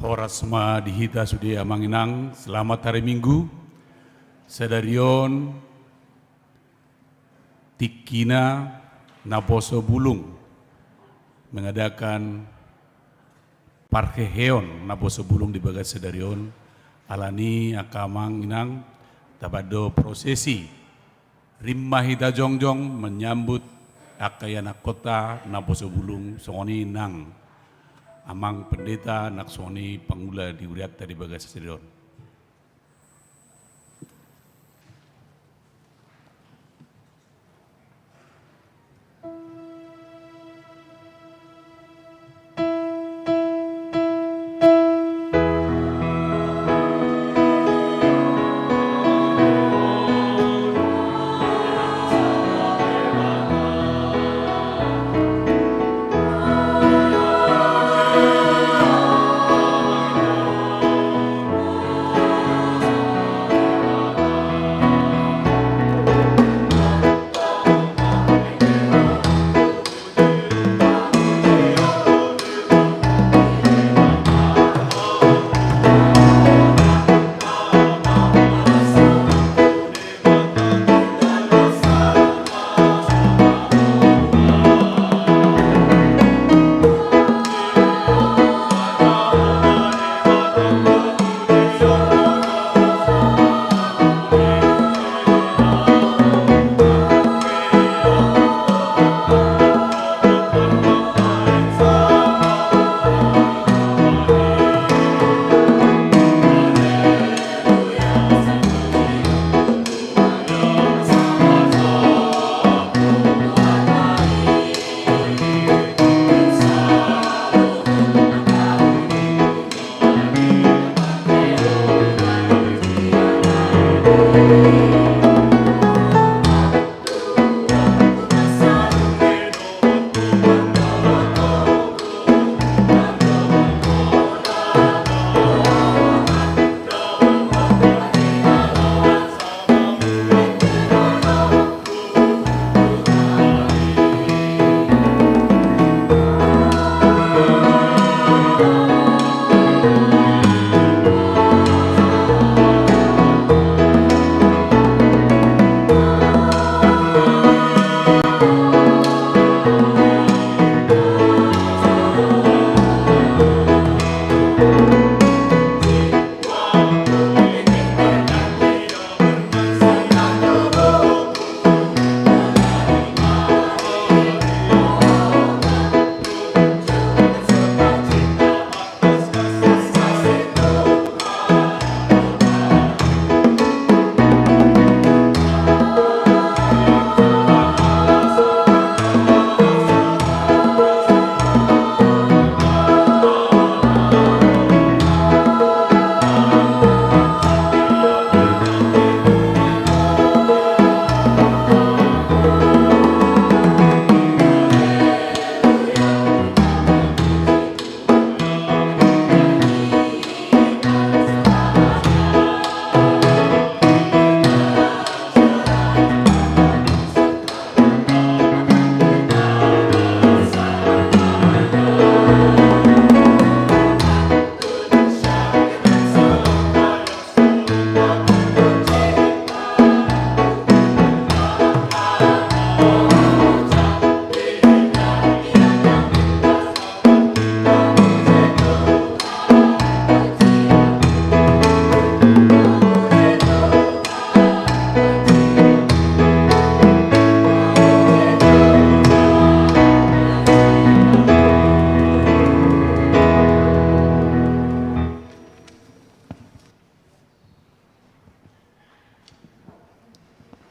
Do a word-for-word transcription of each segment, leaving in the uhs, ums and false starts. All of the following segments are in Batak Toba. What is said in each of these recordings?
Horas ma di hita sude amang inang, selamat hari Minggu. Sadari on tingkina naposo bulung mengadakan parheheon naposo bulung di bagas sadari on. Alani angka amang inang, tabaen do prosesi. Rima hita jongjong menyambut angka ianakhonta naposo bulung, songon i nang amang pendeta, nang songon i pangula di hurianta di bagas sadari on.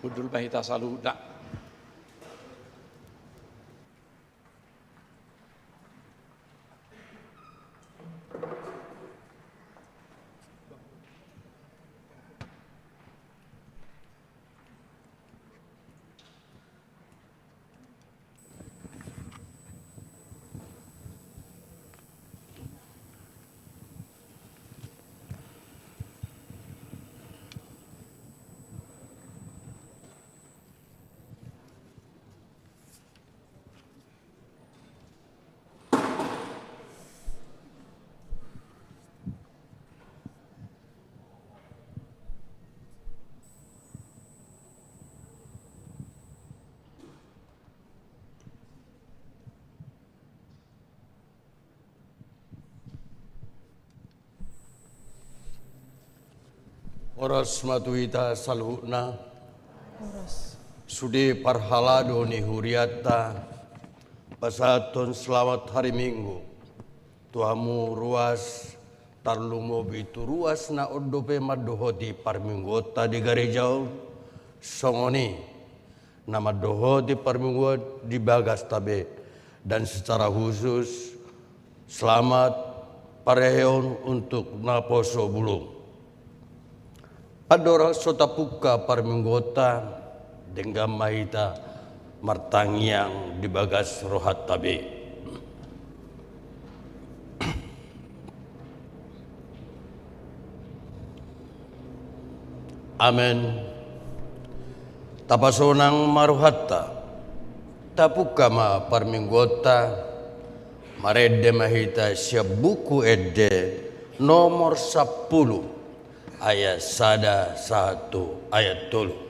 Hundul ma hita saluhutna. Horas ma tu hita saluhutna. Horas. Sude parhalado ni hurianta, pasahathon selamat hari Minggu tu hamu ruas, tarlumobi tu ruas na on dope mandohoti parmingguonta di gareja on. Songon i na mandohoti parmingguon di bagasta be, dan secara khusus selamat parheheon untuk naposo bulung. Andorang so tapungka parmingguonta, denggan ma hita martangiang di bagas rohanta be. Amen. Tapasonang ma rohanta, tapungka ma parmingguonta. Marende ma hita sian Buku Ende nomor sampulu, ayat sada sahat tu ayat tolu.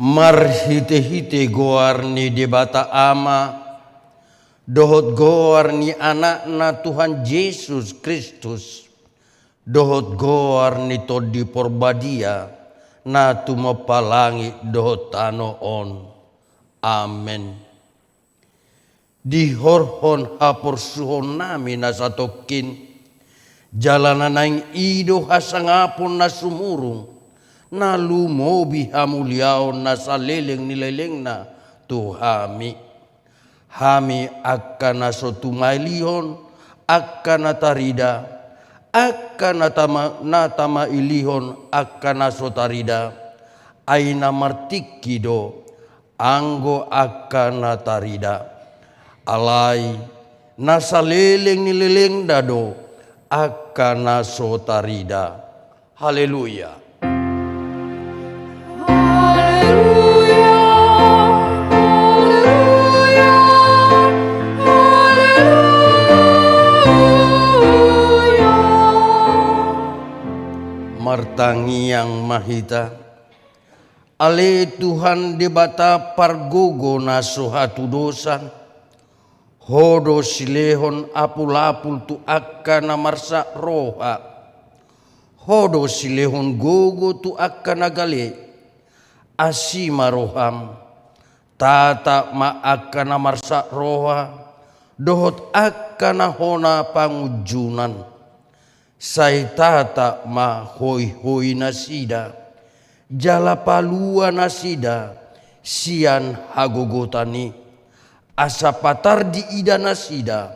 Marhitehite goar ni Debata Ama, dohot goar ni Anakna Tuhan Jesus Kristus, dohot goar ni Tondi Porbadia, na tumompa langit dohot tano on. Amen. Dihorhon haporsuhonnami na satongkin, jala na naeng i do hasangapon na sumurung, na lumobi hamuliaon na saleleng ni lelengna tu hami. Hami angka na so tumalihon angka na tarida, Angka na tama-, na tamailihon angka na so tarida, ai na martingki do anggo angka na tarida. Alai na saleleng ni lelengna do angka na so tarida. Haleluya. Haleluya, haleluya, haleluya. Martangiang ma hita. Ale Tuhan Debata pargogo na so hatudosan, Ho do silehon apulapul tu angka na marsak roha. Ho do silehon gogo tu angka na gale. Asi ma roham, tatap ma angka na marsak roha, dohot angka na hona pangunjunan. Sai tatap ma hoihoi nasida, jala palua nasida sian hagogotan i. Asa patar diida nasida,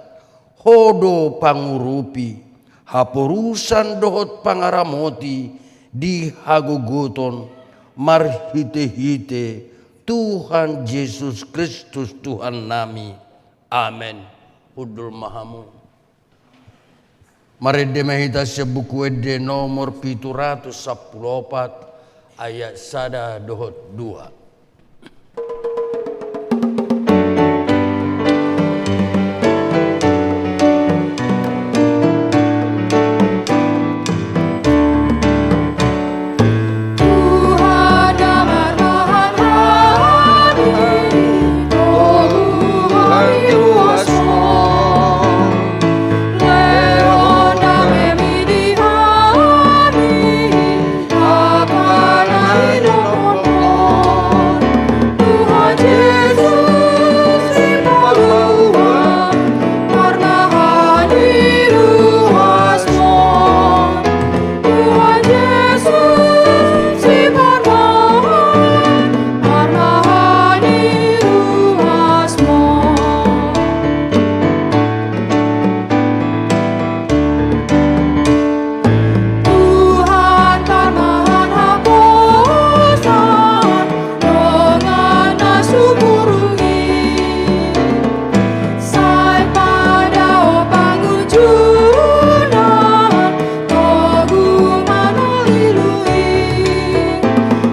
Ho do pangurupi, haporusan dohot pangaramoti di hagogoton marhitehite Tuhan Jesus Kristus Tuhannami. Amen. Hundul ma hamu. Marende ma hita sian Buku Ende nomor pitu ratus sampulu opat, ayat sada dohot dua. Tuhan Jesus, siparrohahon, parrohahon ni ruasmu. Tuhan, parrohahon haposan, dongan na sumurung i. Sai padao pangunjunan, togu manolilui.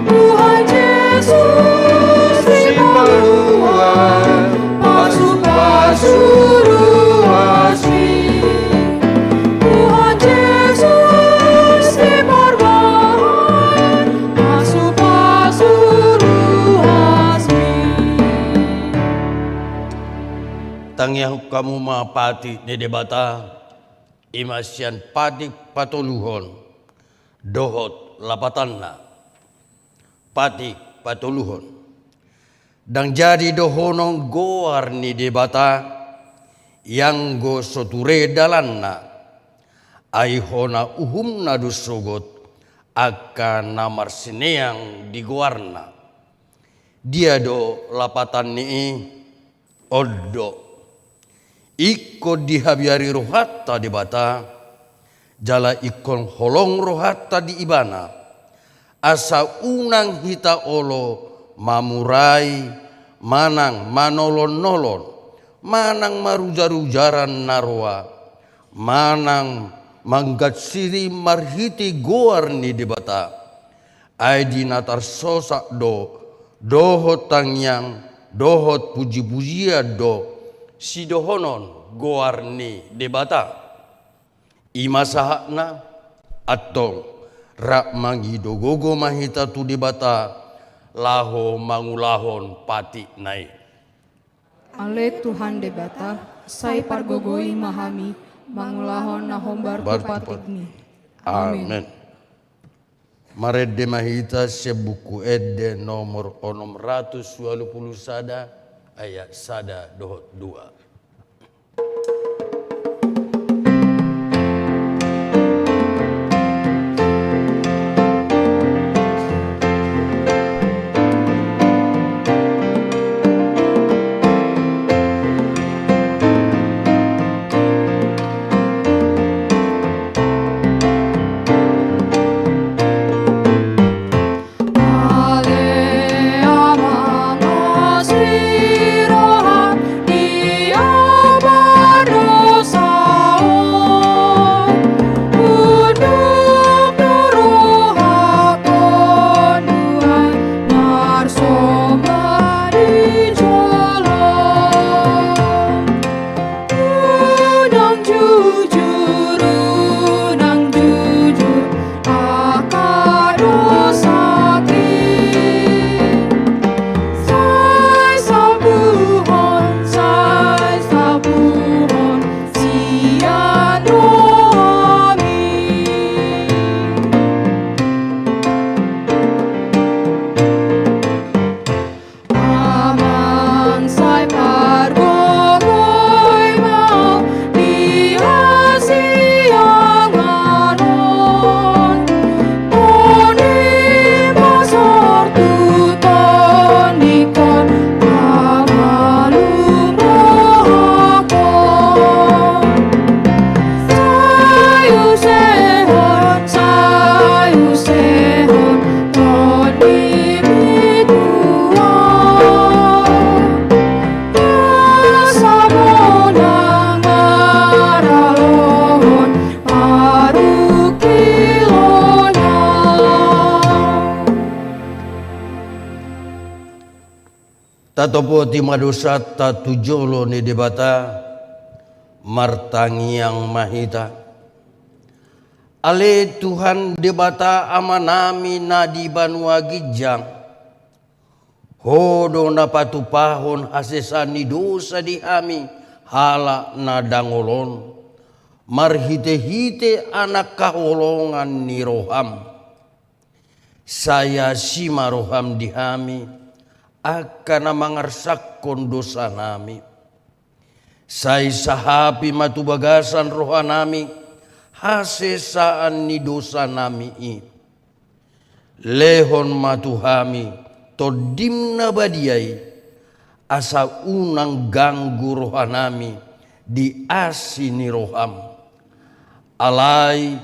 Tuhan Jesus, sipalua, pasupasu ruasmi. Tuhan Jesus, siparrohahon, pasupasu ruasmi. Tangiangkon hamu ma patik ni Debata, i ma sian patik patoluhon dohot lapatanna. Patik patoluhon. Ndang jadi dohonon goar ni Debata, ianggo so ture dalanna, ai hona uhumna do sogot angka na marsineang di goarna. Dia do lapatan ni i? On do. Ingkon dihabiari rohanta Debata, jala ingkon holong rohanta di Ibana, asa unang hita olo mamurai, manang manolon-nolon, manang marujar-ujaran na roa, manang manggansiri marhite goar ni Debata. Ai di na tarsosak do, dohot tangiang, dohot puji-pujian do sidohonon goar ni Debata. I ma sahatna, antong, rap mangido gogo ma hita tu Debata, laho mangulahon patikna i. Ale Tuhan Debata, sai pargogoi ma hami, mangulahon na hombar tu patikmi. Amen. Amen. Marende ma hita sian Buku Ende nomor onom ratus ualu pulu sada, ayat sada dohot dua. Tatopoti ma dosanta tu jolo ni Debata, martangiang ma hita. Ale Tuhan Debata Amanami na di banua ginjang, Ho do na patupahon hasesaan ni dosa di hami halak na dangol on, marhitehite Anak haholongan ni roham. Sai asi ma roham di hami, angka na mangarsakhon dosanami. Sai sahapi ma tu bagasan rohanami hasesaan ni dosanami i. Lehon ma tu hami Tondim na badia i, asa unang ganggu rohanami di asi ni roham. Alai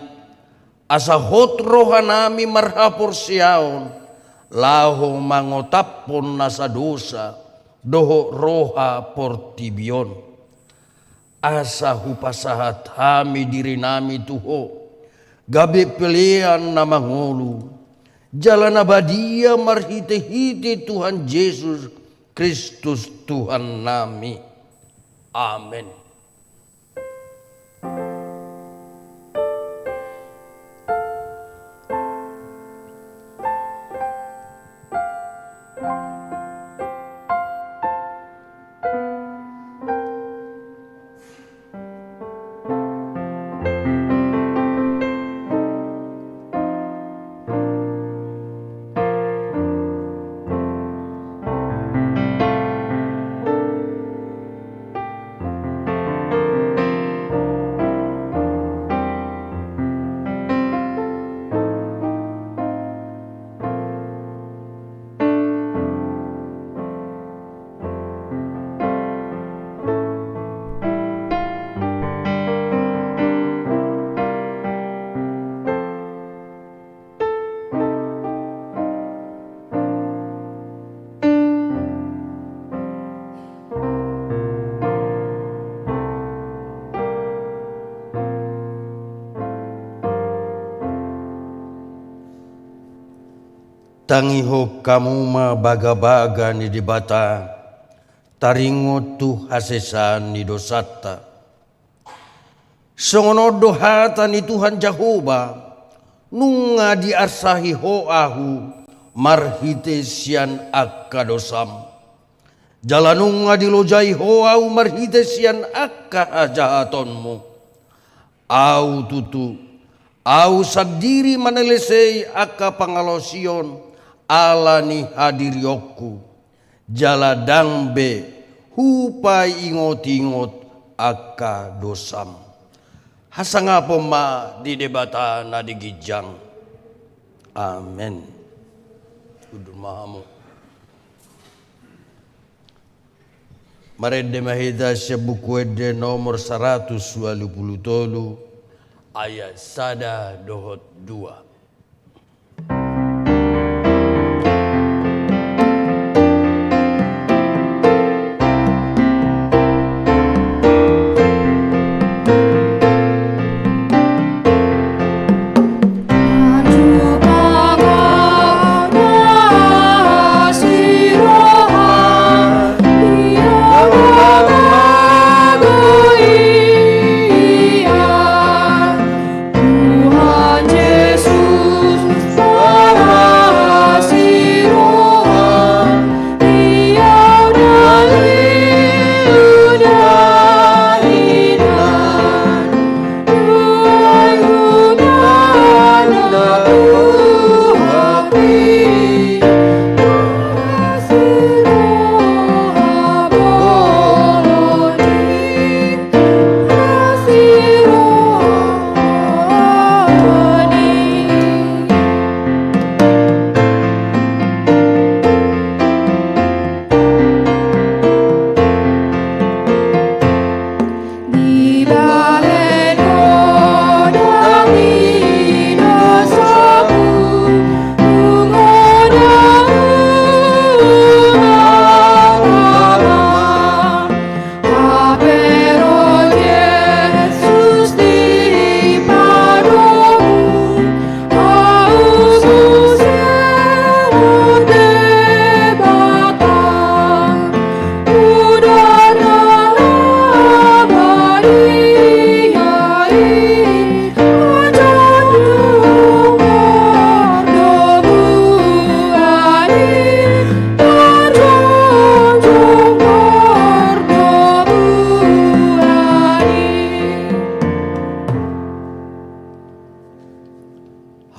asa hot rohanami marhaporseaon, laho mangotaphon nasa dosa dohot roha portibi on. Asa hupasahat hami dirinami tu Ho, gabe pelean na mangolu, jala na badia marhitehite Tuhan Jesus Kristus Tuhannami. Amen. Tangihon hamu ma bagabaga ni Debata, taringot tu hasesaan ni dosanta. Songon on do hata ni Tuhan Jahowa, nunga diarsahi Ho ahu marhite sian angka dosam, jala nunga dilojai Ho ahu marhite sian angka hajahatonmu. Ahu tutu, ahu sandiri manelesei angka pangalaosion ala ni hadirionku, jala ndang be hupaingotingot angka dosam. Hasangapon ma di Debata na di ginjang. Amen. Hundul ma hamu. Marende ma hita sian Buku Ende nomor saratus ualu pulu tolu, ayat sada dohot dua.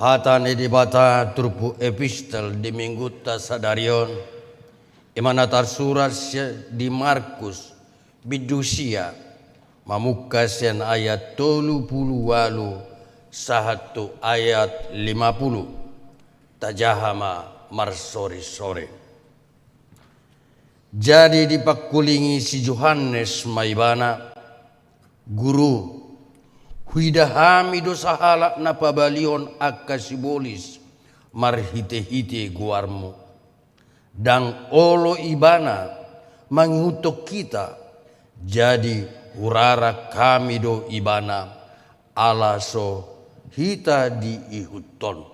Hata ni Debata turpuk epistel di minggunta sadari on, i ma na tarsurat si-, di Markus, bindu sia, mamungka sian ayat tolu pulu ualu sahat tu ayat lima pulu. Tajaha ma marsoring-soring. Jadi dipangkulingi si Johannes ma ibana, "Guru, huida hami do sahalak na pabalihon angka sibolis marhite-hite goarmu. Ndang olo ibana mangihuthon hita, jadi hurara hami do ibana, ala so hita diihuthon."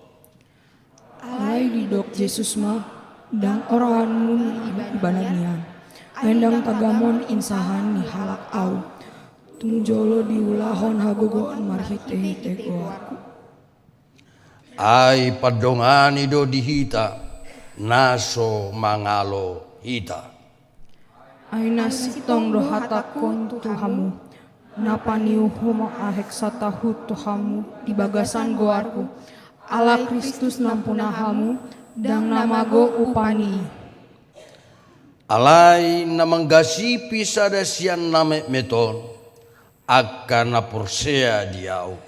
Alai didok Jesus ma, "Ndang oratmu ni ibana nian, ai ndang tagamon insahan ni halak Ahu. Tung jolo diulahon hagogoon marhite-hite goarhu." Ai pandongani do di hita, na so mangalo hita. Ai na sintong do hatangku tu hamu, na paniuhum aek satahu tu hamu di bagasan goarhu, ala Kristus nampuna hamu, ndang na mago upa ni i. Alai na manggasipi sada sian na metmet on, angka na porsea di Ahu.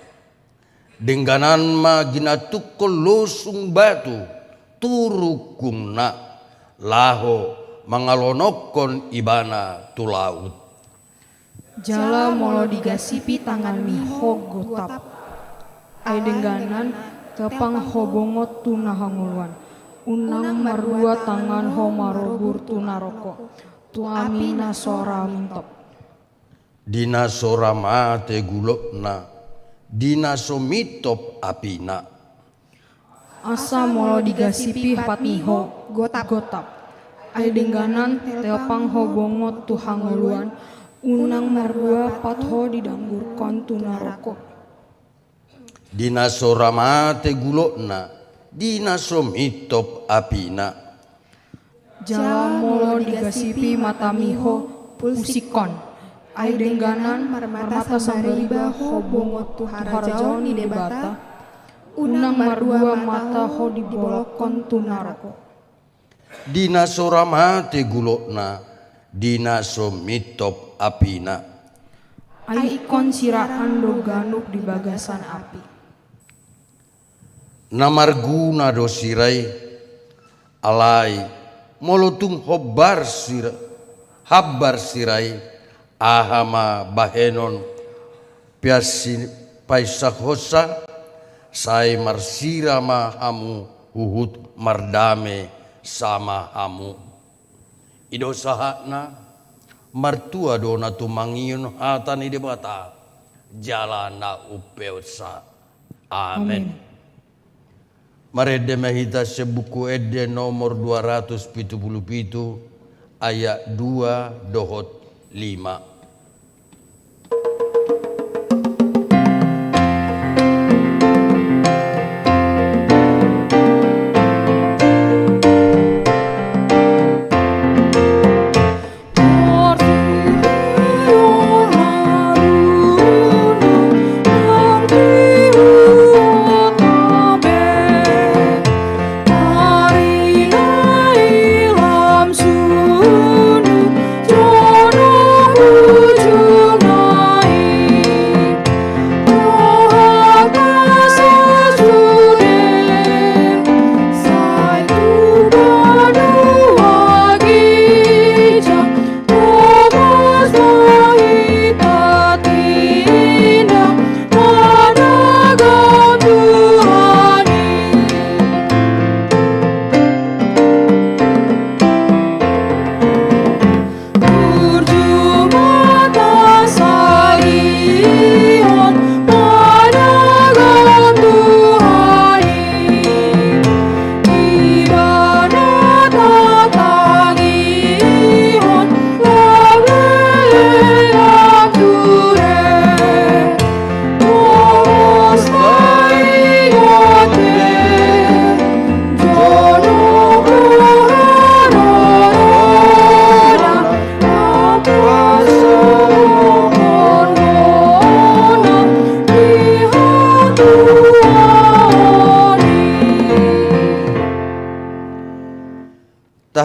Dengganan ma ginantunghon losung batu tu rungkungna, laho mangalononghon ibana tu laut. Jala molo digasipi tanganmi ho gotap, ai dengganan teopang ho bongot tu na hangoluan, unang mardua tangan ho marobur tu naroko, tu api na so ra mintop. Di na so ra mate gulokna, di na so mintop apina. Asa molo digasipi patmi ho gotap, ai dengganan teopang ho bongot tu hangoluan, unang mardua pat ho didanggurhon tu naroko. Di na so ra mate gulokna, di na so mintop apina. Jala molo digasipi matami ho pulsikhon, ai dengganan marmata sambariba ho bongot tu harajaon ni Debata, unang mardua mata ho dibolongkon tu naroko. Di na so ra mate gulokna, di na so mintop apina. Ai ingkon siraan do ganup di bagasan api. Na marguna do sira i, alai molo tung hombar sira, hambar sira i, aha ma bahenon piansi-, painsakhonsa, sai marsira ma hamu huhut mardame sama hamu. I do sahatna, martua do na tumangihon hata ni Debata, jala na umpeopsa. Amen. Amen. Marende ma hita sian Buku Ende nomor dua ratus pitu pulu pitu, ayat dua dohot lima.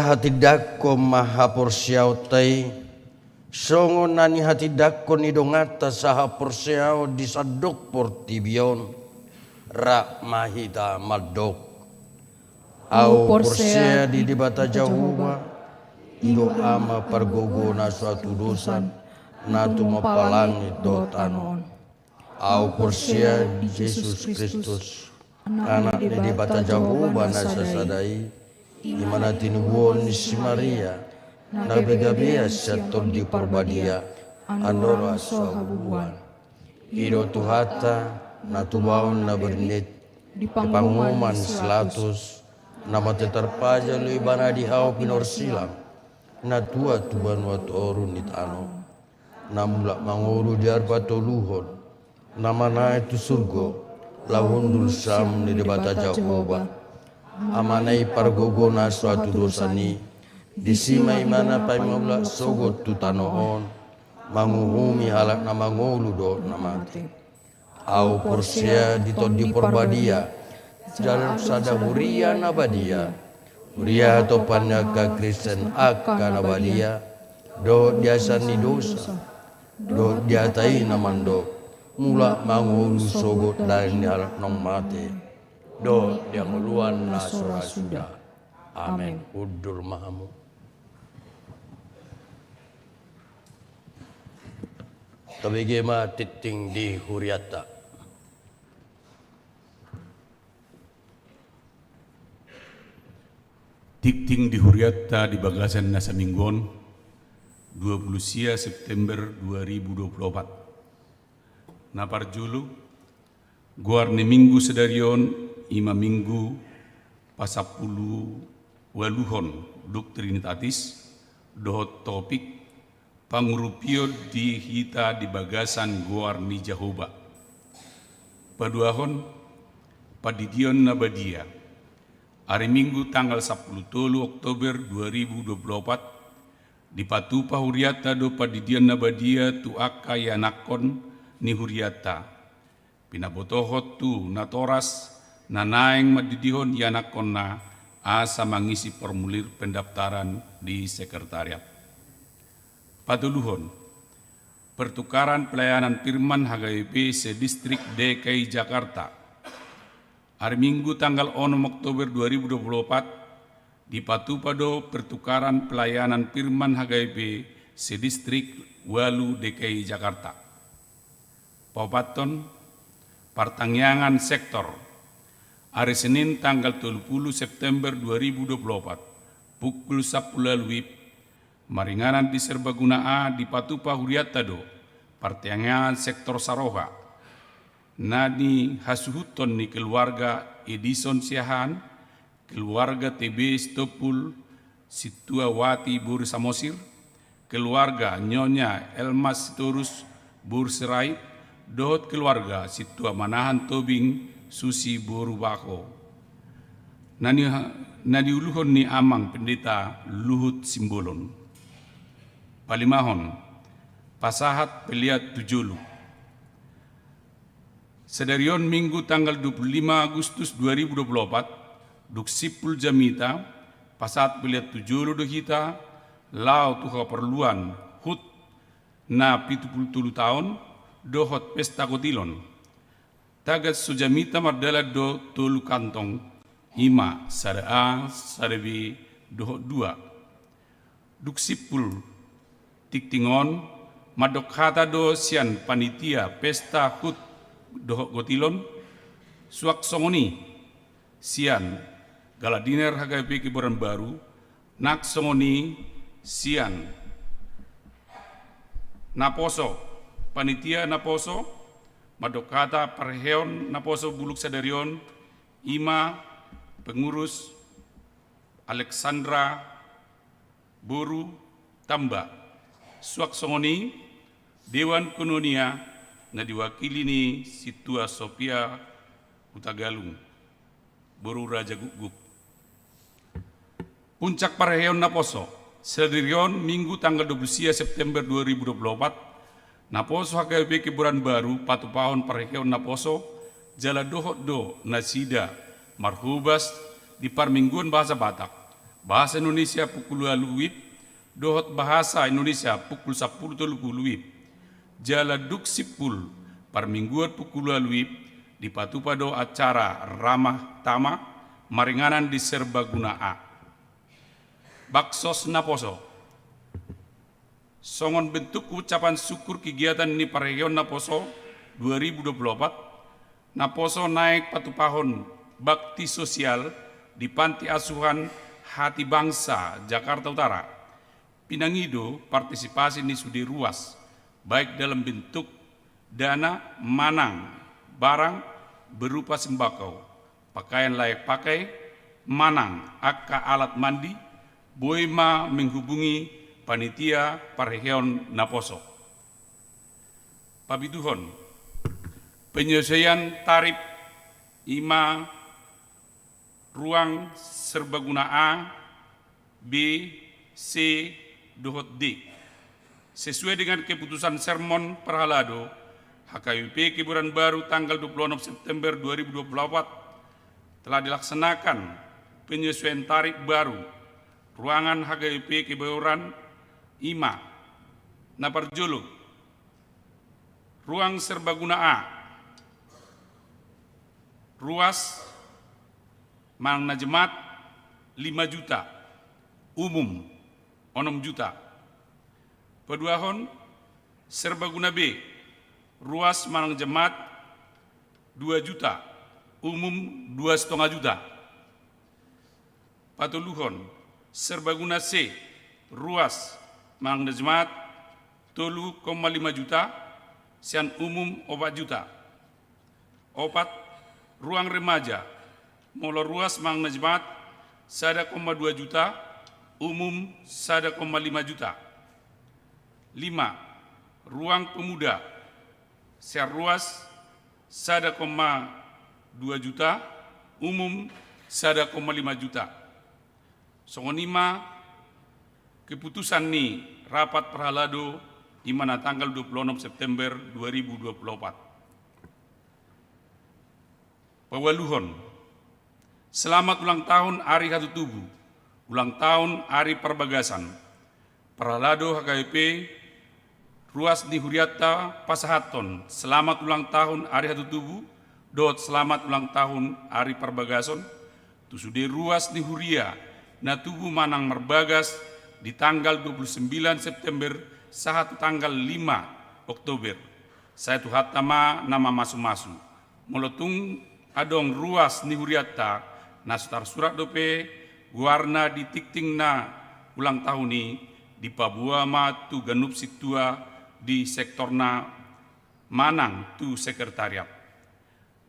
Hatindangkon ma haporseaonta i, songon na nihatindangkon ni donganta sahaporseaon di sandok portibi on, rap ma hita mandok. Ahu porsea di Debata Jahowa, i do Ama pargogo na so hatudosan, na tumompa langit dohot tano on. Ahu porsea di Jesus Kristus, Anak ni Debata Jahowa na sasada i, i ma na tinubuhon ni si Maria, na begabean sian Tondi Parbadia, andorang so habubuhan. I do Tuhanta, na tubuhon na bernit, di panguhuman ni si Pilatus, na mate tarpajal do Ibana di hau pinorsilang, na tuat tu banua toru ni tano, na mulak mangolu di ari patoluhon, na manaek tu surgo, laho hundul siamun ni Debata Jahowa. Amana i pargogo na so hatudosan i, disi ma Ibana paima mulak sogot tu tano on, manguhumi halak na mangolu dohot na mate. Ahu porsea di Tondi Parbadia, jala sada huria na badia, huria hatompa ni angka Kristen angka na badia, dohot di asa ni dosa, dohot di hata i na mandok, mulak mangolu sogot daging ni halak naung mate, dohot di hangoluan na so ra suda. Amen. Hundul ma hamu. Tabege ma tingting di hurianta. Tingting di hurianta di bagasan na saminggu on, dua puluh sia September dua ribu dua puluh opat. Na parjolo, goar ni minggu sadari on i ma minggu pasampulu ualuhon Duk Trinitatis, dohot topik pangurupion di hita di bagasan goar ni Jahowa. Paduahon, pandidion na badia. Ari Minggu tanggal sampulu tolu Oktober dua ribu dua puluh opat, dipatupa hurianta do pandidion na badia tu angka ianakhon ni hurianta. Pinabotohon tu natoras na naeng mandidihon ianakhonna asa mangisi formulir pendaftaran di sekretariat. Patoluhon, pertukaran pelayanan firman H K B P se-Distrik D K I Jakarta. Ari Minggu tanggal onom Oktober dua ribu dua puluh opat, dipatupa do pertukaran pelayanan firman H K B P se-Distrik ualu D K I Jakarta. Paopathon, partangiangan sektor. Ari Senin tanggal tolu puluh September dua ribu dua puluh opat, pukul sampulu ualu W I B, maringanan di Serbaguna A dipatupa hurianta do partangiangan sektor saroha na nihasuhuton ni keluarga Edison Siahaan, keluarga T B Sitompul, Sintua Wati boru Samosir, keluarga Nyonya Elmas Sitorus boru Sirait, dohot keluarga Sintua Manahan Tobing Susi boru Baho. Na ni, na niuluhon ni Amang Pendeta Luhut Simbolon. Palimahon, pasahat pelean tu jolo. Sadari on Minggu tanggal dua puluh lima Agustus dua ribu dua puluh opat, dung simpul jamita, pasahat pelean tu jolo do hita, laho tu haporluan hut na pitu puluh tolu taon, dohot pesta gotilon. Tagan so jamita mardalan do tolu kantong, i ma sada A, sada B, dohot dua. Dung simpul tingting on, mandok hata do sian panitia pesta hut dohot gotilon, suang songon i sian Galadiner H K B P Kebayoran Baru, nang songon i sian naposo, panitia naposo, mandok hata parheheon naposo bulung sadari on, i ma pengurus Alexandra boru Tamba. Suang songon i Dewan Koinonia na diwakili ni Sintua Sofia Hutagalung boru Rajagukguk. Puncak parheheon naposo. Sadari on Minggu tanggal dua puluh sia September dua ribu dua puluh opat, naposo H K B P Kebayoran Baru patupahon parheheon naposo, jala dohot do nasida marhobas di parmingguon bahasa Batak. Bahasa Indonesia pukul ualu WIB dohot Bahasa Indonesia pukul sampulu tolu pulu WIB. Jala dung simpul parmingguan pukul ualu WIB dipatupa do acara Ramah Tamah maringanan di Serbaguna A. Baksos naposo. Songon bentuk ucapan syukur kegiatan ni parheheon naposo dua ribu dua pulu opat, naposo naeng patupahon bakti sosial di Panti Asuhan Hati Bangsa, Jakarta Utara. Pinangido partisipasi ni sude ruas, baik dalam bentuk dana manang barang berupa sembako, pakaian layak pakai, manang angka alat mandi, boi ma menghubungi panitia parheheon naposo. Papituhon, penyesuaian tarif i ma ruang serbaguna A, B, C, dohot D. Sesuai dengan keputusan sermon parhalado H K B P Kebayoran Baru tanggal dua puluh enam September dua ribu dua puluh empat, telah dilaksanakan penyesuaian tarif baru ruangan H K B P Kebayoran, i ma: Na parjolo, ruang serbaguna A, ruas manang na jemat, lima juta, umum, onom juta. Paduahon, serbaguna B, ruas manang jemat, dua juta, umum, dua setengah juta. Patoluhon, serbaguna C, ruas manang na jemat, tolu koma lima juta, sian umum, opat juta. Opat, ruang remaja, molo ruas manang na jemat, sada koma dua juta, umum, sada koma lima juta. Lima, ruang pemuda, sian ruas, sada koma dua juta, umum, sada koma lima juta. Songon i ma keputusan ni rapat parhalado i ma na tanggal dua puluh enam September dua ribu dua puluh empat. Paualuhon, selamat ulang tahun ari hatutubu, ulang tahun ari parbagasan. Parhalado H K B P, ruas ni hurianta pasahathon selamat ulang tahun ari hatutubu dohot selamat ulang tahun ari parbagason tu sude ruas ni huria na tubu manang marbagas di tanggal dua puluh sembilan September sahat tu tanggal lima Oktober. Sai Tuhanta ma na mamasumasu. Molo tung adong ruas ni hurianta na so tarsurat dope goarna di tingting na ulang tahun i, dipaboa ma tu ganup sintua di sektorna manang tu sekretariat.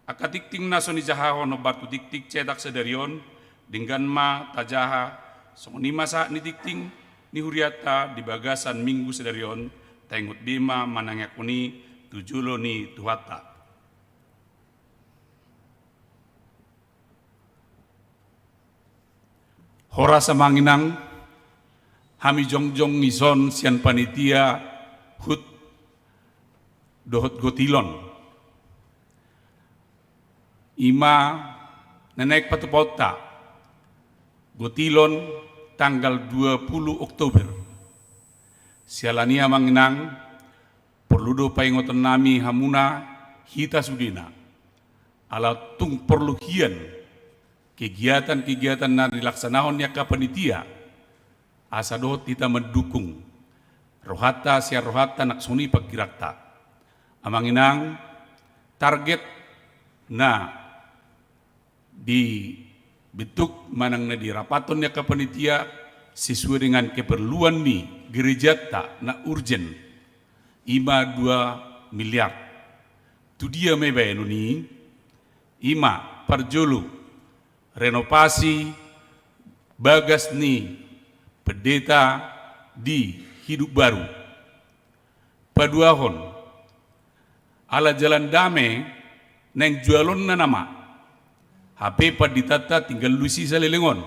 Angka tingting na so nijahahon hombar tu tingting cetak sadari on, denggan ma tajaha, songon i ma sahat ni tingting ni hurianta di bagasan minggu sadari on, taingot be ma manangiangkon i tu jolo ni Tuhanta. Horas amang inang, hami jongjong dison sian panitia hut dohot gotilon. I ma na naeng patupaonta, gotilon tanggal dua puluh Oktober. Siala ni i amang inang, porlu do paingoton nami hamuna hita sudena. Ala tung porlu hian kegiatan-kegiatan na nilaksanahon ni angka panitia, asa dohot hita mandukung rohanta sian rohanta nang songon i pangkiranta. Amang inang, target na dibentuk manang na dirapathon ni angka panitia sesuai dengan keperluan ni gerejanta na urgen, i ma dua miliar. Tu dia ma i baenon i? I ma parjolo, renovasi bagas ni pendeta di Hidup Baru. Paduahon, ala Jalan Dame naeng jualonna nama, hape panditanta tinggal do disi saleleng on.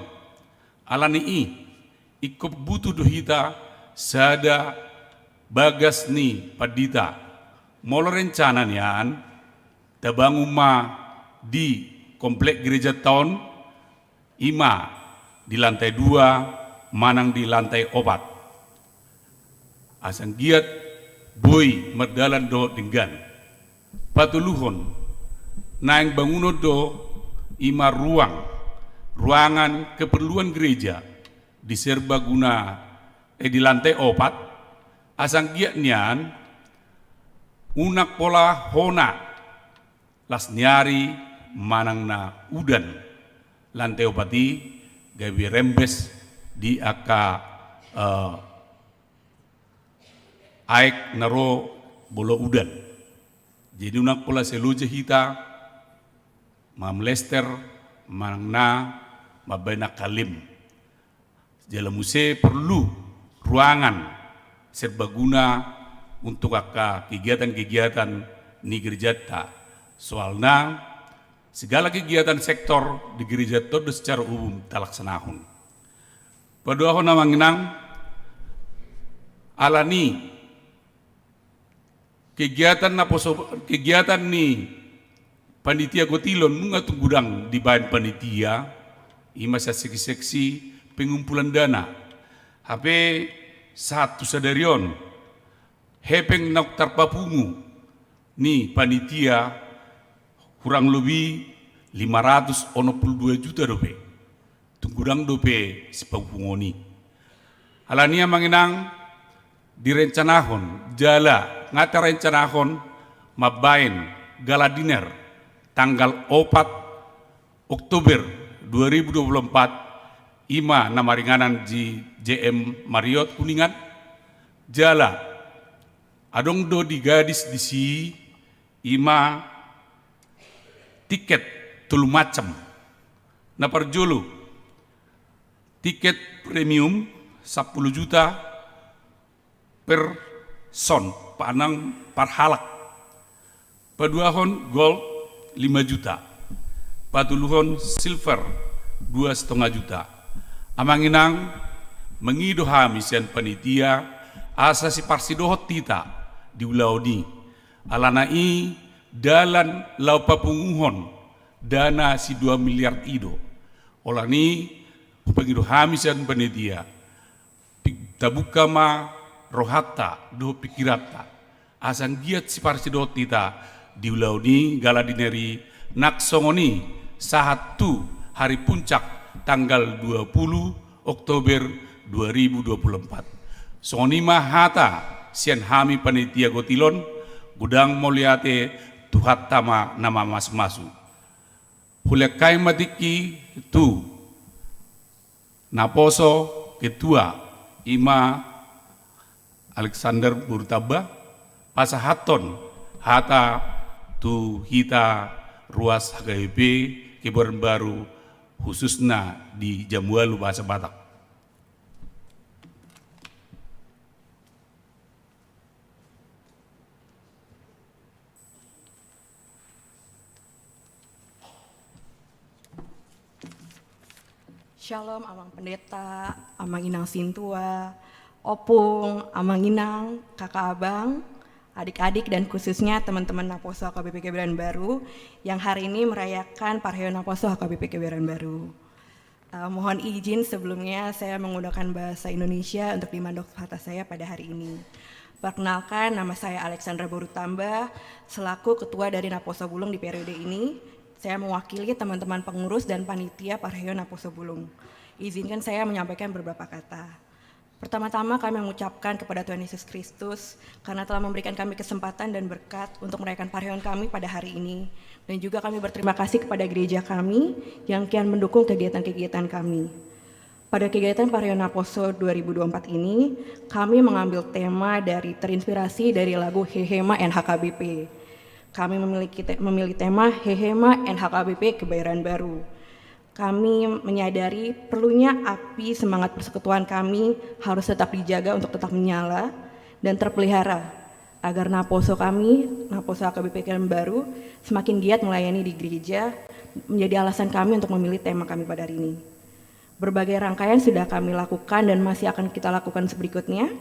Ala ni i, ingkon butuh do hita sada bagas ni pandita. Molo rencana nian, tabangun ma di komplek gerejanta on, i ma di lantai dua manang di lantai opat. Asa anggiat boi mardalan dohot denggan. Patoluhon, naeng bangunon do i ma ruang, ruangan keperluan gereja di serbaguna, eh, di lantai opat, asa anggiat nian unang pola hona las ni ari manang na udan lantai opat i gabe rembes di angka, eh, aek na ro molo udan. Jadi unang pola sai loja hita mamlester manang na mambaen angka lem. Jala muse perlu ruangan serbaguna untuk angka kegiatan-kegiatan ni gerejanta. Soalna segala kegiatan sektor di gerejanta on do secara umum talaksanahon. Paduahon, amang inang, alani kegiatan naposo, kegiatan ni panitia gotilon nunga tung godang dibaen panitia, i ma sian seksi-seksi pengumpulan dana. Hape sahat tu sadari on, hepeng naung tarpapungu ni panitia hurang lobi lima ratus onom pulu dua juta dope. Tung godang dope sipapunguon i. Alani i, amang inang, direncanahon jala nga tarencanahon mambaen gala dinner tanggal opat Oktober dua ribu dua puluh empat, i ma na maringanan di J M Marriott Kuningan. Jala adong do di gadis disi, i ma tiket tolu macam. Na parjolo, tiket premium sampulu juta per son, manang parhalak. Paduahon gold lima juta. Patoluhon silver dua setengah juta. Amang inang, mangido hami sian panitia asa siparsidohot hita di ulaon i. Alana i dalan laho papunguhon dana si dua miliar i do. Alani i hupangido hami sian panitia, pi-, tabuka ma rohanta dohot pingkiranta asa anggiat siparsidohot hita di ulaon i gala dinner i, nang songon i sahat tu hari puncak tanggal dua puluh Oktober dua ribu dua puluh empat. Songon i ma hata sian hami panitia gotilon, godang mauliate, Tuhanta ma na mamasumasu. Hulehon hami ma tingki tu naposo ketua, i ma Alexander Boru Tamba, pasahathon hata tu hita ruas H K B P Kebayoran Baru, khususna di Jamualu Bahasa Batak. Shalom, Amang Pendeta, Amang Inang Sintua, Opung, Amang Inang, kakak abang, adik-adik, dan khususnya teman-teman Naposo H K B P Kebayoran Baru yang hari ini merayakan Parheo Naposo H K B P Kebayoran Baru. Eh, mohon izin sebelumnya saya menggunakan bahasa Indonesia untuk di mandok hata saya pada hari ini. Perkenalkan, nama saya Alexandra Boru Tamba, selaku ketua dari Naposo Bulung di periode ini. Saya mewakili teman-teman pengurus dan panitia Parheo Naposo Bulung. Izinkan saya menyampaikan beberapa kata. Pertama-tama kami mengucapkan kepada Tuhan Yesus Kristus karena telah memberikan kami kesempatan dan berkat untuk merayakan parheon kami pada hari ini. Dan juga kami berterima kasih kepada gereja kami yang kian mendukung kegiatan-kegiatan kami. Pada kegiatan Parheo Naposo dua ribu dua puluh empat ini, kami mengambil tema dari, terinspirasi dari lagu Hehema N H K B P. Kami memiliki te-, memilih tema Hehema N H K B P Kebayoran Baru. Kami menyadari perlunya api semangat persekutuan kami harus tetap dijaga untuk tetap menyala dan terpelihara, agar naposo kami, Naposo H K B P Kebayoran Baru, semakin giat melayani di gereja, menjadi alasan kami untuk memilih tema kami pada hari ini. Berbagai rangkaian sudah kami lakukan dan masih akan kita lakukan berikutnya.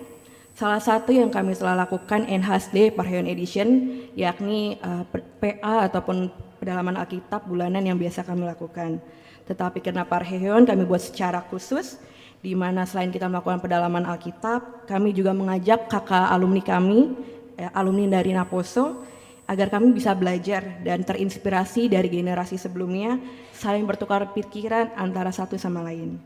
Salah satu yang kami telah lakukan Enhanced Day Parheon Edition, yakni, eh, P A ataupun pendalaman Alkitab bulanan yang biasa kami lakukan. Tetapi karena parheheon kami buat secara khusus, di mana selain kita melakukan pendalaman Alkitab, kami juga mengajak kakak alumni kami, eh, alumni dari Naposo, agar kami bisa belajar dan terinspirasi dari generasi sebelumnya, saling bertukar pikiran antara satu sama lain.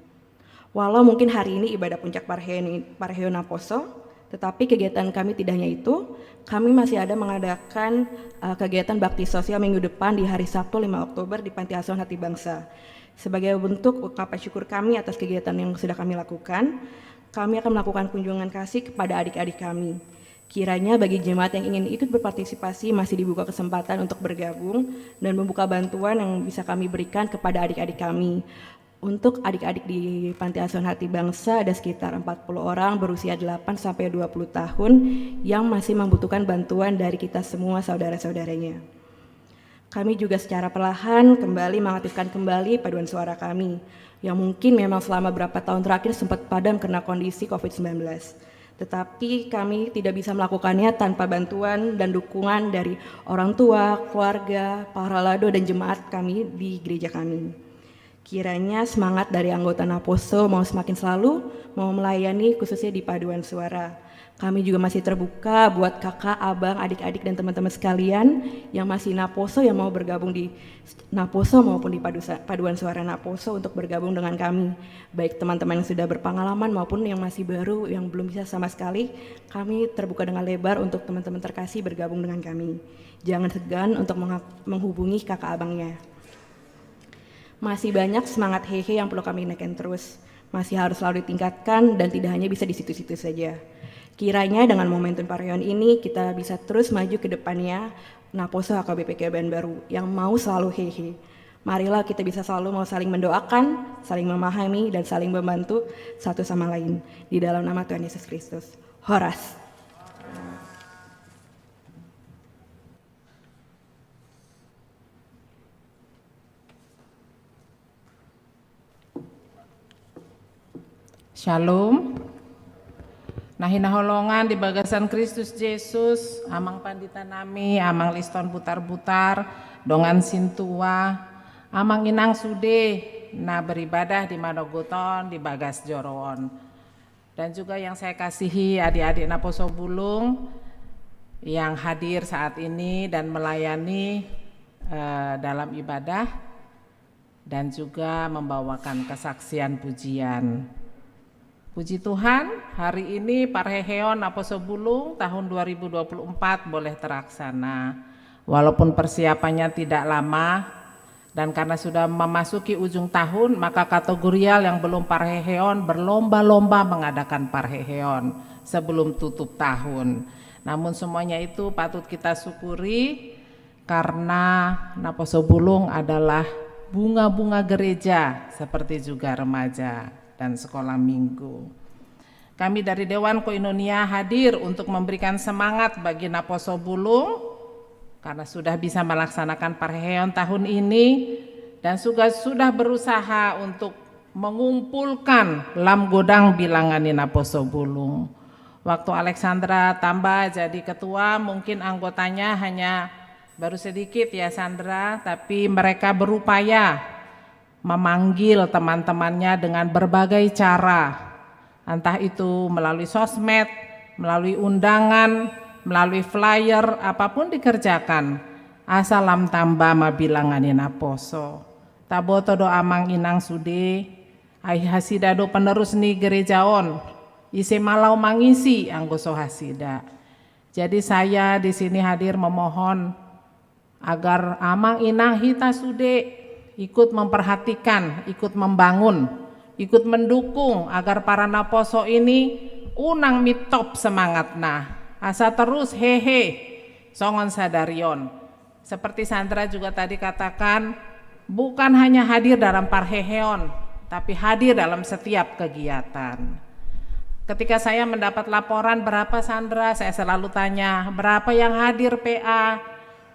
Walau mungkin hari ini ibadah puncak parheheon, parheheon Naposo, tetapi kegiatan kami tidak hanya itu, kami masih ada mengadakan, eh, kegiatan bakti sosial minggu depan di hari Sabtu lima Oktober di Panti Asuhan Hati Bangsa. Sebagai bentuk ungkapan syukur kami atas kegiatan yang sudah kami lakukan, kami akan melakukan kunjungan kasih kepada adik-adik kami. Kiranya bagi jemaat yang ingin ikut berpartisipasi masih dibuka kesempatan untuk bergabung dan membuka bantuan yang bisa kami berikan kepada adik-adik kami. Untuk adik-adik di Panti Asuhan Hati Bangsa ada sekitar empat puluh orang berusia delapan sampai dua puluh tahun yang masih membutuhkan bantuan dari kita semua saudara-saudaranya. Kami juga secara perlahan kembali mengaktifkan kembali paduan suara kami yang mungkin memang selama beberapa tahun terakhir sempat padam karena kondisi covid sembilan belas. Tetapi kami tidak bisa melakukannya tanpa bantuan dan dukungan dari orang tua, keluarga, para lado, dan jemaat kami di gereja kami. Kiranya semangat dari anggota Naposo mau semakin selalu mau melayani, khususnya di paduan suara. Kami juga masih terbuka buat kakak, abang, adik-adik, dan teman-teman sekalian yang masih Naposo yang mau bergabung di Naposo maupun di padusa-, paduan suara Naposo untuk bergabung dengan kami. Baik teman-teman yang sudah berpengalaman maupun yang masih baru, yang belum bisa sama sekali, kami terbuka dengan lebar untuk teman-teman terkasih bergabung dengan kami. Jangan segan untuk mengha-, menghubungi kakak abangnya. Masih banyak semangat hehe yang perlu kami naikkan terus. Masih harus selalu ditingkatkan dan tidak hanya bisa di situ-situ saja. Kiranya dengan momentum parheheon ini kita bisa terus maju ke depannya, Naposo H K B P K Pekanbaru yang mau selalu hehe. Marilah kita bisa selalu mau saling mendoakan, saling memahami, dan saling membantu satu sama lain. Di dalam nama Tuhan Yesus Kristus. Horas. Shalom. Na hinaholongan di bagasan Kristus Jesus, Amang Pandita nami, Amang Liston Butarbutar, dongan sintua, Amang Inang sude na beribadah di manogot on, di bagas joro on. Dan juga yang saya kasihi adik-adik Naposo Bulung yang hadir saat ini dan melayani, eh, dalam ibadah dan juga membawakan kesaksian pujian. Puji Tuhan, hari ini parheheon Naposo Bulung tahun dua ribu dua puluh empat boleh terlaksana. Walaupun persiapannya tidak lama, dan karena sudah memasuki ujung tahun, maka kategorial yang belum parheheon berlomba-lomba mengadakan parheheon sebelum tutup tahun. Namun semuanya itu patut kita syukuri karena Naposo Bulung adalah bunga-bunga gereja seperti juga remaja dan sekolah minggu. Kami dari Dewan Koinonia hadir untuk memberikan semangat bagi Naposo Bulung karena sudah bisa melaksanakan parheheon tahun ini dan juga sudah berusaha untuk mengumpulkan lam godang bilangan ni Naposo Bulung. Waktu Alexandra Tamba jadi ketua, mungkin anggotanya hanya baru sedikit ya, Sandra, tapi mereka berupaya memanggil teman-temannya dengan berbagai cara, entah itu melalui sosmed, melalui undangan, melalui flyer, apapun dikerjakan, asa lam tamba ma bilangan ni Naposo. Taboto do Amang Inang sude, ai hasida do penerus ni gereja on, ise ma laho mangisi anggo so hasida. Jadi saya di sini hadir memohon agar Amang Inang hita sude ikut memperhatikan, ikut membangun, ikut mendukung agar para naposo ini unang mitop semangatna, asa terus hehe songon sadari on. Seperti Sandra juga tadi katakan, bukan hanya hadir dalam parheheon, tapi hadir dalam setiap kegiatan. Ketika saya mendapat laporan, "Berapa, Sandra?" Saya selalu tanya, "Berapa yang hadir, P A?"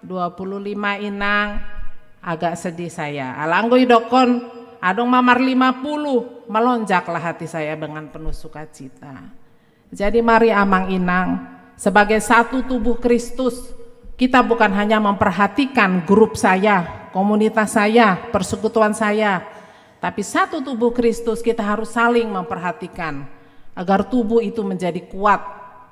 "Dua puluh lima, Inang." Agak sedih saya. Ala anggo idokkon, "Adong ma mar lima puluh," melonjaklah hati saya dengan penuh sukacita. Jadi mari Amang Inang, sebagai satu tubuh Kristus, Kita bukan hanya memperhatikan grup saya, komunitas saya, persekutuan saya, tapi satu tubuh Kristus kita harus saling memperhatikan agar tubuh itu menjadi kuat,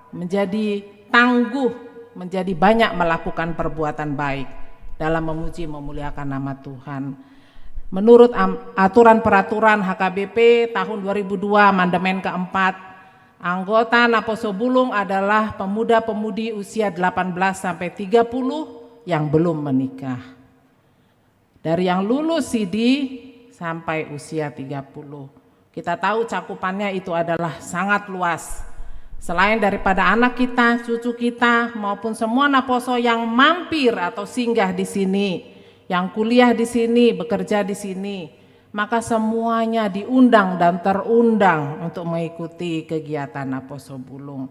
menjadi tangguh, menjadi banyak melakukan perbuatan baik dalam memuji memuliakan nama Tuhan. Menurut am- aturan peraturan H K B P tahun dua ribu dua, amandemen keempat, anggota Naposo Bulung adalah pemuda-pemudi usia delapan belas sampai tiga puluh yang belum menikah. Dari yang lulus sidi sampai usia tiga puluh. Kita tahu cakupannya itu adalah sangat luas. Selain daripada anak kita, cucu kita, maupun semua naposo yang mampir atau singgah di sini, yang kuliah di sini, bekerja di sini, maka semuanya diundang dan terundang untuk mengikuti kegiatan Naposo Bulung.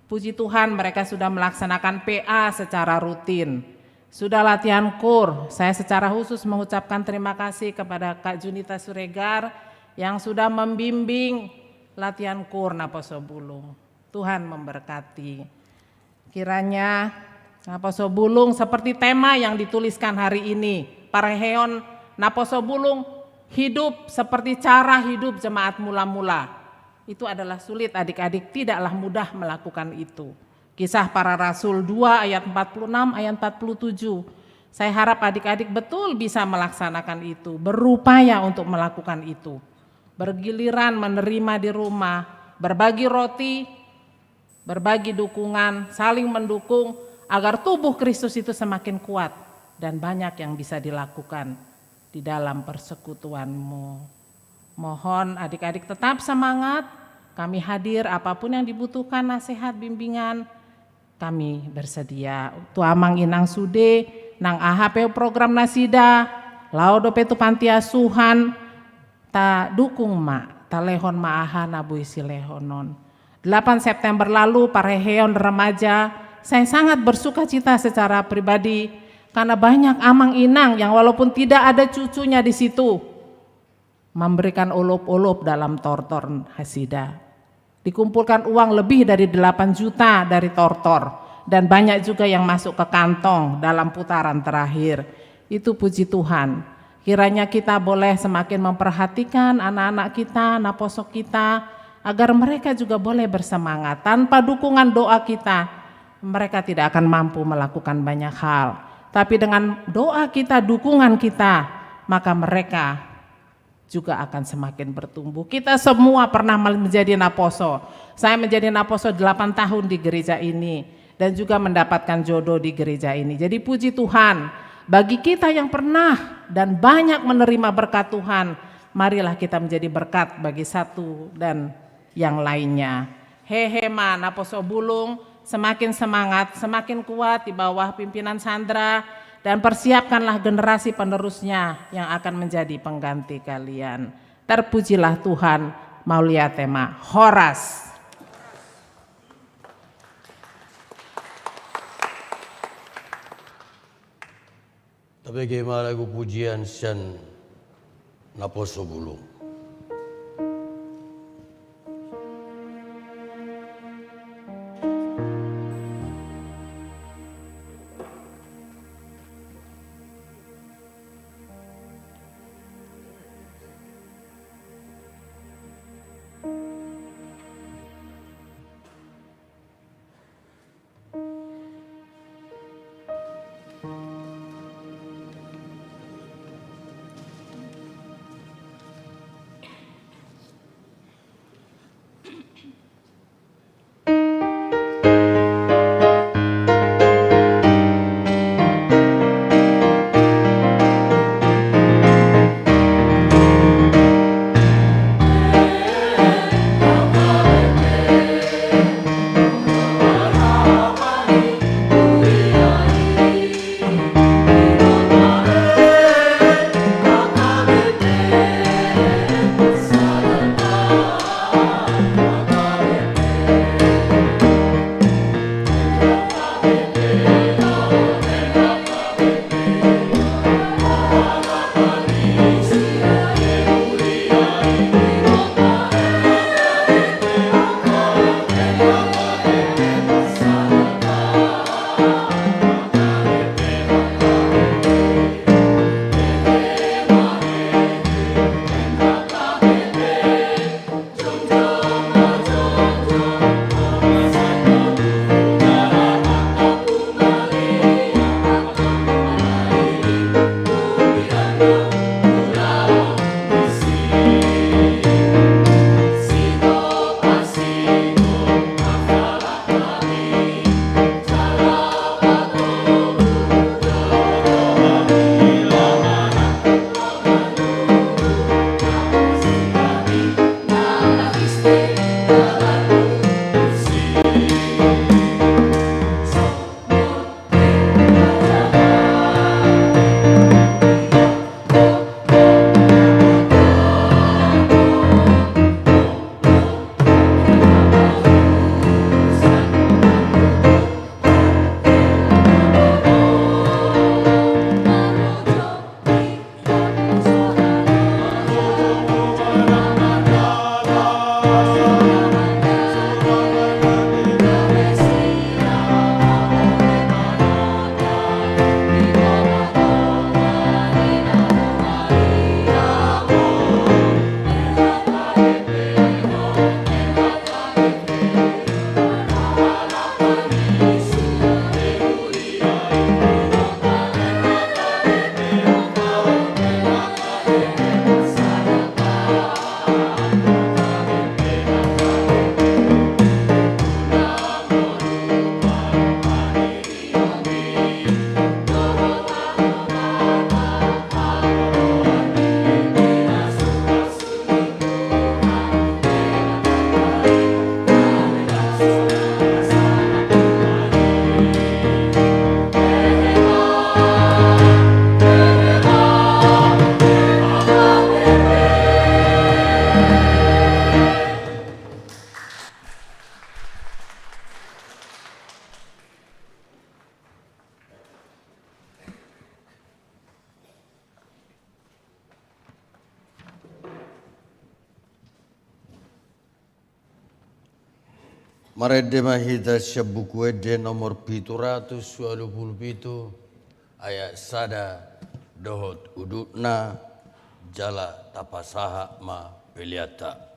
Puji Tuhan, mereka sudah melaksanakan P A secara rutin. Sudah latihan kur, saya secara khusus mengucapkan terima kasih kepada Kak Junita Suregar yang sudah membimbing latihan kur Naposo Bulung. Tuhan memberkati. Kiranya Naposo Bulung seperti tema yang dituliskan hari ini, parheheon Naposo Bulung, hidup seperti cara hidup jemaat mula-mula. Itu adalah sulit, adik-adik, tidaklah mudah melakukan itu. Kisah Para Rasul dua ayat empat puluh enam, ayat empat puluh tujuh. Saya harap adik-adik betul bisa melaksanakan itu, berupaya untuk melakukan itu. Bergiliran menerima di rumah, berbagi roti, berbagi dukungan, saling mendukung, agar tubuh Kristus itu semakin kuat dan banyak yang bisa dilakukan di dalam persekutuanmu. Mohon adik-adik tetap semangat, kami hadir, apapun yang dibutuhkan, nasihat, bimbingan, kami bersedia. Tu amang inang sude, nang aha pe program nasida, laho dope tu panti asuhan, tadukung ma, talehon ma aha na boi silehonon. Delapan September lalu, parheheon remaja, saya sangat bersuka cita secara pribadi karena banyak amang inang yang walaupun tidak ada cucunya di situ, memberikan olop-olop dalam tortor nasida. Dikumpulkan uang lebih dari delapan juta dari tortor, dan banyak juga yang masuk ke kantong dalam putaran terakhir. Itu puji Tuhan. Kiranya kita boleh semakin memperhatikan anak-anak kita, naposo kita, agar mereka juga boleh bersemangat. Tanpa dukungan doa kita, mereka tidak akan mampu melakukan banyak hal. Tapi dengan doa kita, dukungan kita, maka mereka juga akan semakin bertumbuh. Kita semua pernah menjadi naposo. Saya menjadi naposo delapan tahun di gereja ini dan juga mendapatkan jodoh di gereja ini. Jadi puji Tuhan, bagi kita yang pernah dan banyak menerima berkat Tuhan, marilah kita menjadi berkat bagi satu dan yang lainnya. Hehe ma, Naposo Bulung, semakin semangat, semakin kuat di bawah pimpinan Sandra, dan persiapkanlah generasi penerusnya yang akan menjadi pengganti kalian. Terpujilah Tuhan, mauliate ma. Horas. Tabege ma lagu pujian sian Naposo Bulung. Marende ma hita sian Buku Ende nomor pitu ratus ualu pulu pitu, ayat sada dohot udutna, jala tapasahat ma peleanta.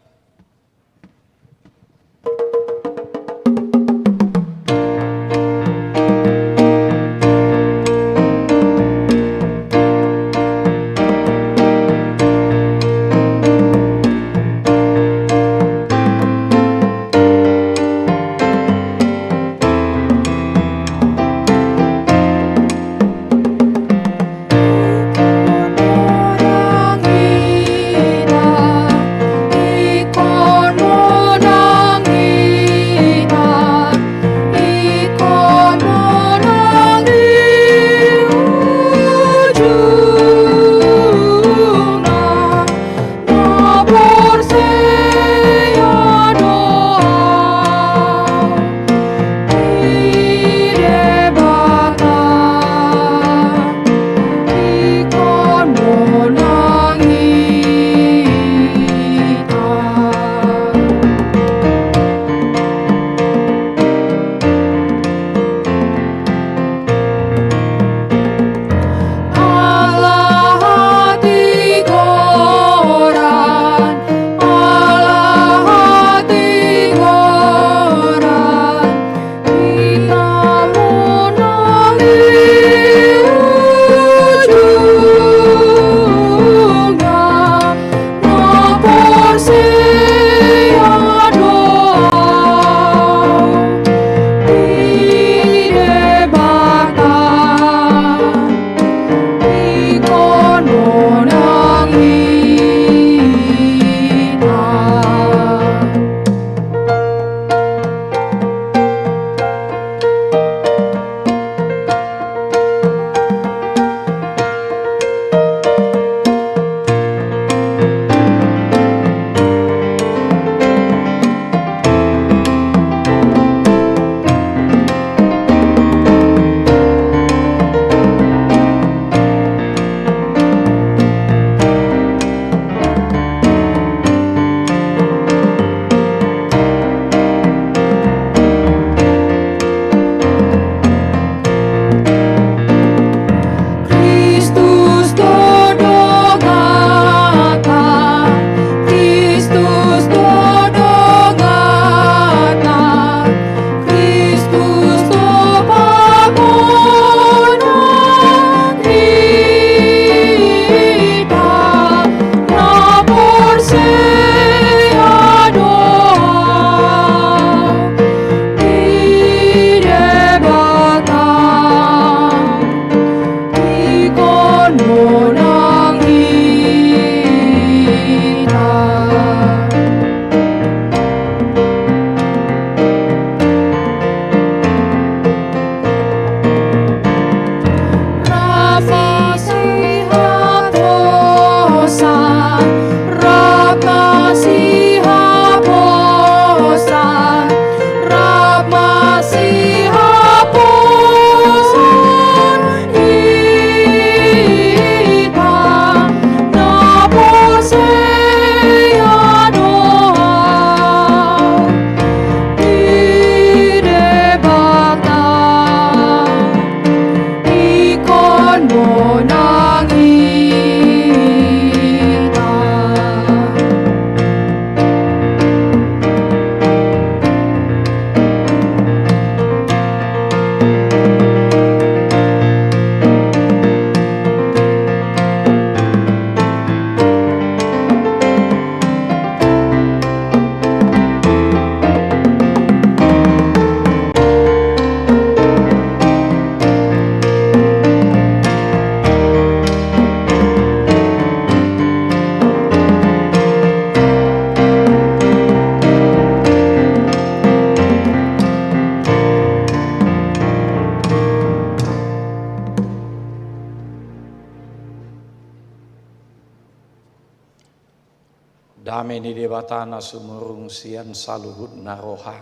Dame ni Debata na sumurung sian saluhut na roha,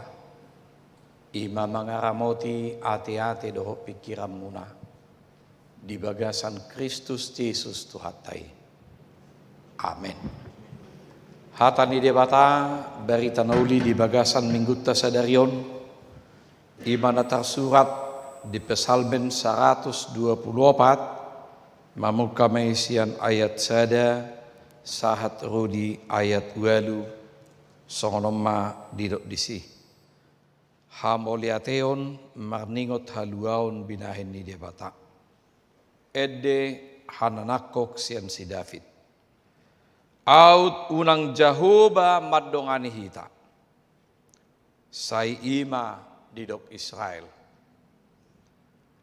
i ma mangaramoti ateate dohot pingkiranmuna di bagasan Kristus Jesus Tuhanta i. Amen. Hata ni Debata, barita na uli di bagasan minggunta sadari on, i ma na tarsurat di Psalmen saratus dua pulu opat, mamungka ma i sian ayat sada sahat ro di ayat ualu, songon on ma didok disi. Hamauliateon marningot haluaon binahen ni Debata. Ende hananangkok sian si David. Aut unang Jahowa mandongani hita. Sai i ma didok Israel.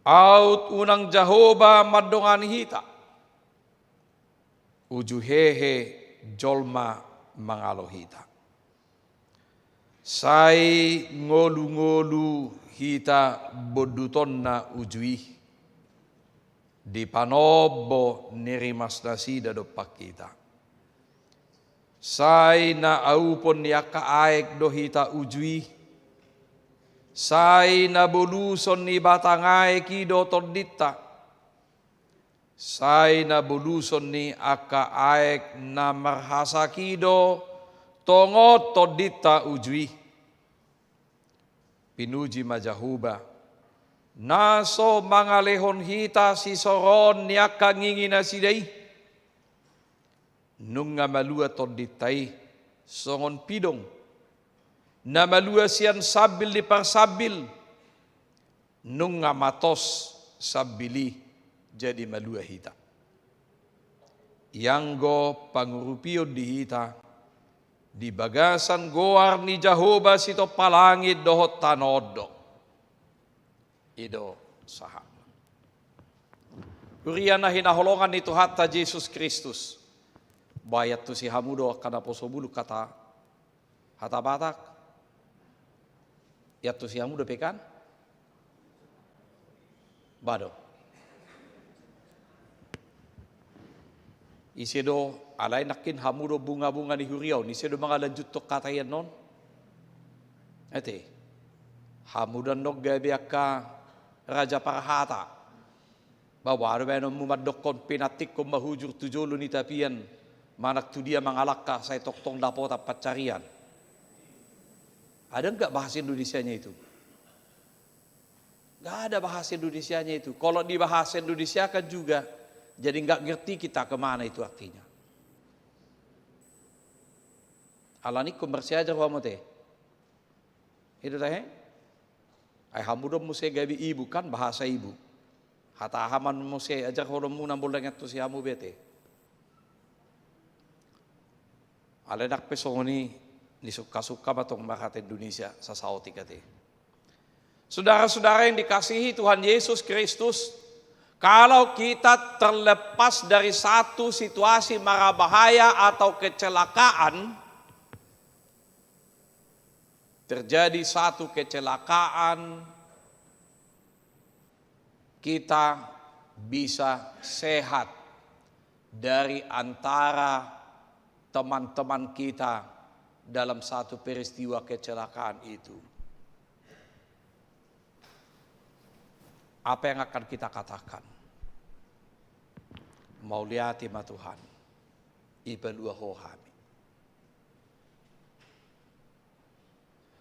Aut unang Jahowa mandongani hita. Uju hehe jolma mangalo hita. Sai ngolungolu hita bondutonna uju i. Dipanombo ni rimasnasida dompak hita. Sai na aupon ni angka aek do hita uju i. Sai na boluson ni batang aek i do tondinta. Sai na boluson ni angka aek na marhasak i do tongon tondinta uju i. Pinuji ma Jahowa, na so mangalehon hita sisoroon ni angka ngingi nasida i. Nunga malua tondinta i songon pidong na malua sian sambil ni parsambil. Nunga matos sambil i jadi malua hita. Ianggo pangurupion di hita di bagasan goar ni Jahowa sitompa langit dohot tano on do. I do sahat. Huria na hinaholongan ni Tuhanta Jesus Kristus. Ba iantusi hamu do angka naposo bulung hata, hata Batak. Iantusi hamu dope kan? Ba do. Ise do, alai nangkin hamu do bunga-bunga ni huria on, ise do mangalanjuthon hata i annon? Ate. Hamu do annon gabe angka raja parhata. Ba boha do baenonmu mandokkon pinantikhon ma hujur tu jolo ni tapian, manang tu dia mangalangka sai tongtong dapotan pansarian. Ada nggak bahasa Indonesianya itu? Nggak ada bahasa Indonesianya itu. Kalau dibahasa Indonesiakan juga, jadi nggak ngerti kita kemana itu artinya. Alani ingkon marsiajar ho hamu ate. I do tahe? Ai hamu do muse gabe ibu kan, bahasa ibu. Hata aha ma muse ajarhononmuna, molo ndang iantusi hamu be ate. Alai ndang pe songon i, ni sungka-sungka ma tong marhata Indonesia sasaotik ate. Saudara-saudara yang dikasihi Tuhan Yesus Kristus, kalau kita terlepas dari satu situasi mara bahaya atau kecelakaan, terjadi satu kecelakaan, kita bisa sehat dari antara teman-teman kita dalam satu peristiwa kecelakaan itu. Apa yang akan kita katakan? Mauliate ma Tuhan, ipalua Ho hami.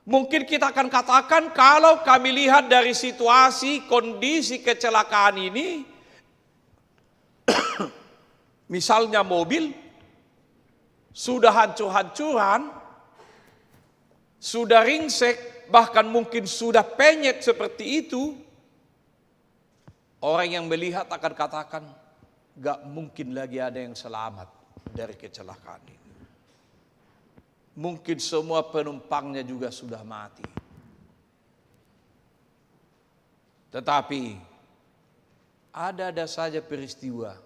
Mungkin kita akan katakan, kalau kami lihat dari situasi, kondisi kecelakaan ini, misalnya mobil sudah hancur-hancuran, sudah ringsek, bahkan mungkin sudah penyet seperti itu, orang yang melihat akan katakan, "Gak mungkin lagi ada yang selamat dari kecelakaan ini. Mungkin semua penumpangnya juga sudah mati." Tetapi ada-ada saja peristiwa,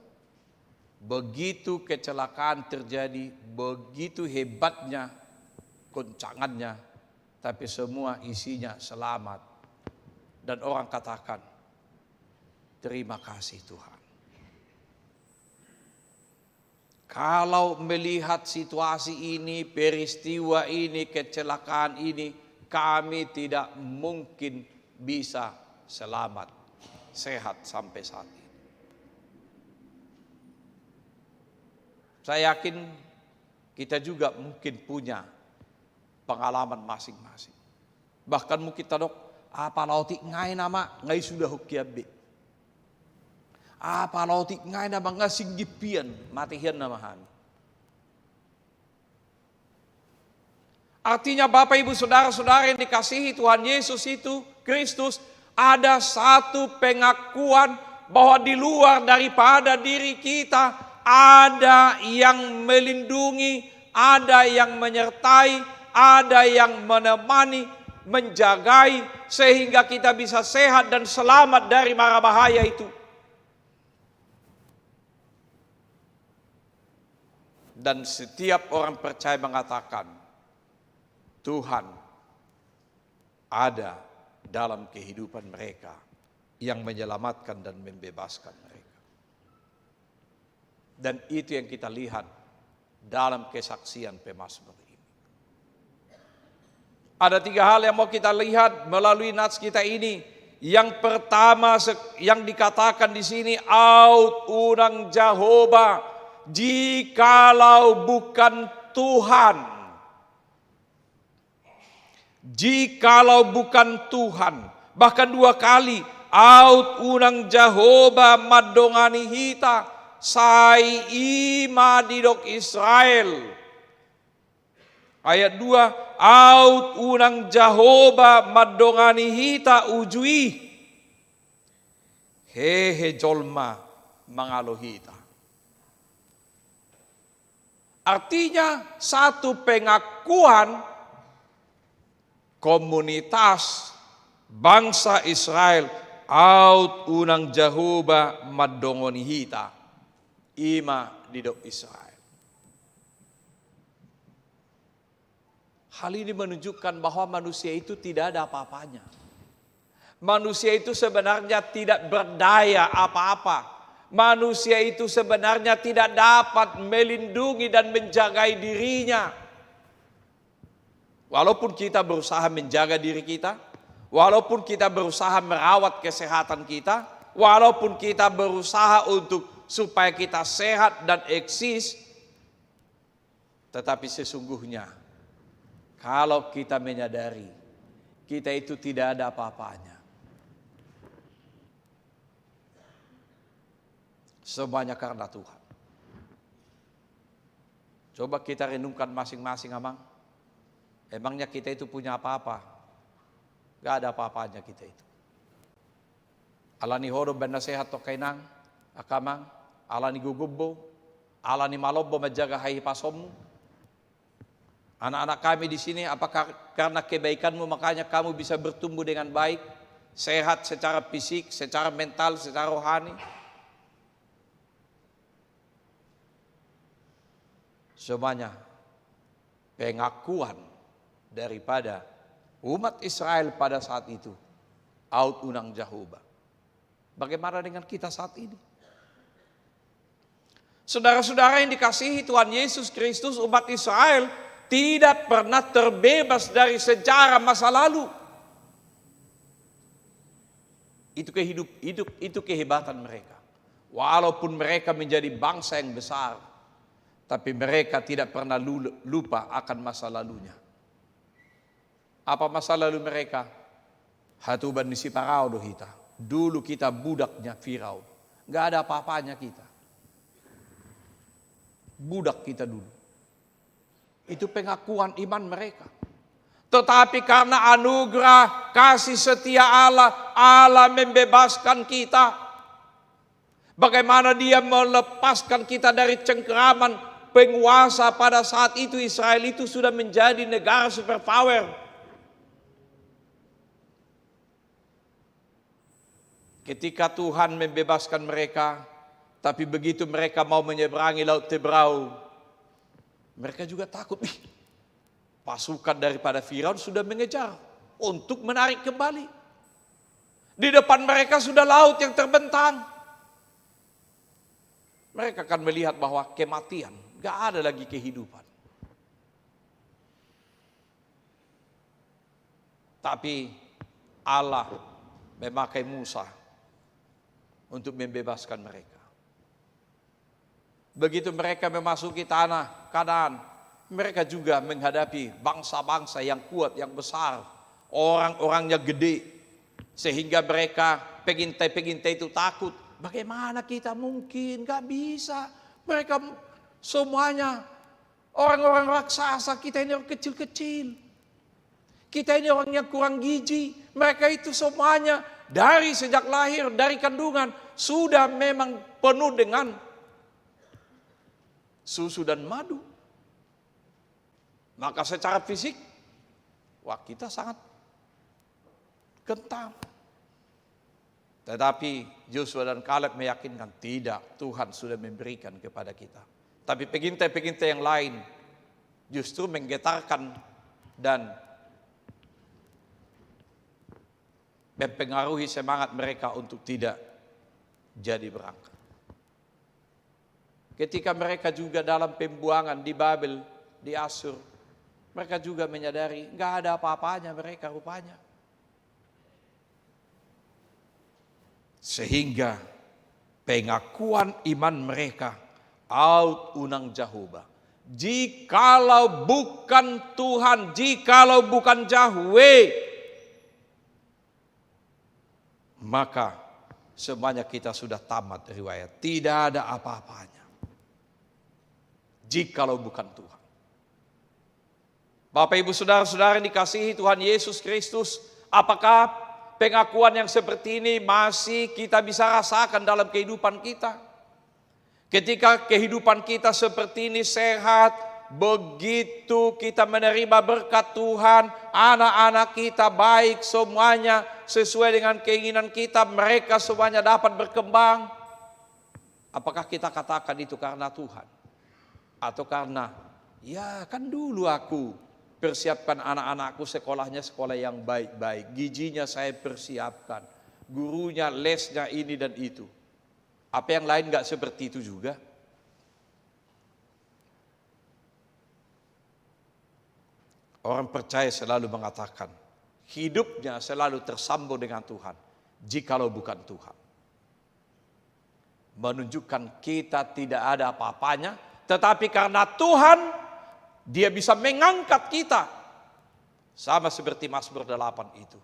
begitu kecelakaan terjadi, begitu hebatnya goncangannya, tapi semua isinya selamat. Dan orang katakan, "Terima kasih, Tuhan." Kalau melihat situasi ini, peristiwa ini, kecelakaan ini, kami tidak mungkin bisa selamat, sehat sampai saat ini. Saya yakin Kita juga mungkin punya pengalaman masing-masing. Bahkan mungkin tadok, "Apala otik ngai nama, ngai sudah hokian be. Apala otik ngai nama, ngai singgimpian, mate hian nama hami." Artinya, Bapak, Ibu, saudara-saudara yang dikasihi Tuhan Yesus itu, Kristus, ada satu pengakuan bahwa di luar daripada diri kita ada yang melindungi, ada yang menyertai, ada yang menemani, menjagai, sehingga kita bisa sehat dan selamat dari mara bahaya itu. Dan setiap orang percaya mengatakan, "Tuhan ada dalam kehidupan mereka, yang menyelamatkan dan membebaskan mereka." Dan itu yang kita lihat dalam kesaksian pemazmur ini. Ada tiga hal yang mau kita lihat melalui nats kita ini. Yang pertama, se-, yang dikatakan di sini, "Aut unang Jahowa, jikalau bukan Tuhan." Jikalau bukan Tuhan, bahkan dua kali, "Aut unang Jahowa mandongani hita, sai i ma didok Israel." Ayat dua, "Aut unang Jahowa mandongani hita uju i, hehe jolma mangalo hita." Artinya, satu pengakuan komunitas bangsa Israel, "Aut unang Jahowa mandongani hita." I ma didok Israel. Hal ini menunjukkan bahwa manusia itu tidak ada apa-apanya. Manusia itu sebenarnya tidak berdaya apa-apa. Manusia itu sebenarnya tidak dapat melindungi dan menjagai dirinya. Walaupun kita berusaha menjaga diri kita, walaupun kita berusaha merawat kesehatan kita, walaupun kita berusaha untuk supaya kita sehat dan eksis, tetapi sesungguhnya, kalau kita menyadari, kita itu tidak ada apa-apanya. Semuanya karena Tuhan. Coba kita renungkan masing-masing, Amang. Emangnya kita itu punya apa-apa? Gak ada apa-apanya kita itu. Ala ni ho do umbahen na sehat ho angka inang, angka amang, ala ni gogom do, ala ni malom do manjaga hahipasonmu. Anak-anak kami di sini, apakah karena kebaikanmu makanya kamu bisa bertumbuh dengan baik, sehat secara fisik, secara mental, secara rohani? Semuanya pengakuan daripada umat Israel pada saat itu, "Aut unang Jahowa." Bagaimana dengan kita saat ini? Saudara-saudara yang dikasihi Tuhan Yesus Kristus, umat Israel tidak pernah terbebas dari sejarah masa lalu. Itu kehidup, hidup, itu kehebatan mereka. Walaupun mereka menjadi bangsa yang besar, tapi mereka tidak pernah lu-, lupa akan masa lalunya. Apa masa lalu mereka? Hatuban ni si Parao do hita. Dulu kita budaknya Firaun. Nggak ada apa-apanya kita. Budak kita dulu. Itu pengakuan iman mereka. Tetapi karena anugerah kasih setia Allah, Allah membebaskan kita. Bagaimana Dia melepaskan kita dari cengkraman penguasa pada saat itu, Israel itu sudah menjadi negara superpower. Ketika Tuhan membebaskan mereka, tapi begitu mereka mau menyeberangi Laut Tebrau, mereka juga takut. Ih, pasukan daripada Firaun sudah mengejar untuk menarik kembali. Di depan mereka sudah laut yang terbentang. Mereka akan melihat bahwa kematian, gak ada lagi kehidupan. Tapi Allah memakai Musa untuk membebaskan mereka. Begitu mereka memasuki tanah Kanaan, Mereka juga menghadapi bangsa-bangsa yang kuat, yang besar, orang-orang yang gede, sehingga mereka, pengintai-pengintai itu takut. Bagaimana kita mungkin? Gak bisa. Mereka semuanya orang-orang raksasa, kita ini orang kecil-kecil. Kita ini orang yang kurang gizi. Mereka itu semuanya dari sejak lahir, dari kandungan, sudah memang penuh dengan susu dan madu. Maka secara fisik, wah, kita sangat gentar. Tetapi Yosua dan Kaleb meyakinkan, "Tidak, Tuhan sudah memberikan kepada kita." Tapi pengintai-pengintai yang lain justru menggetarkan dan mempengaruhi semangat mereka untuk tidak jadi berangkat. Ketika mereka juga dalam pembuangan di Babel, di Asur, mereka juga menyadari nggak ada apa-apanya mereka rupanya. Sehingga pengakuan iman mereka, "Aut unang Jahowa." Jikalau bukan Tuhan, jikalau bukan Yahweh, maka semuanya kita sudah tamat riwayat. Tidak ada apa-apanya jikalau bukan Tuhan. Bapak, Ibu, saudara-saudara yang dikasihi Tuhan Yesus Kristus, apakah pengakuan yang seperti ini masih kita bisa rasakan dalam kehidupan kita? Ketika kehidupan kita seperti ini sehat, begitu kita menerima berkat Tuhan, anak-anak kita baik, semuanya sesuai dengan keinginan kita, mereka semuanya dapat berkembang. Apakah kita katakan itu karena Tuhan? Atau karena, "Ya, kan dulu aku persiapkan anak-anakku sekolahnya sekolah yang baik-baik, gizinya saya persiapkan, gurunya, lesnya ini dan itu." Apa yang lain nggak seperti itu juga? Orang percaya selalu mengatakan, hidupnya selalu tersambung dengan Tuhan. Jikalau bukan Tuhan, menunjukkan kita tidak ada apa-apanya, tetapi karena Tuhan, Dia bisa mengangkat kita. Sama seperti Mazmur delapan itu.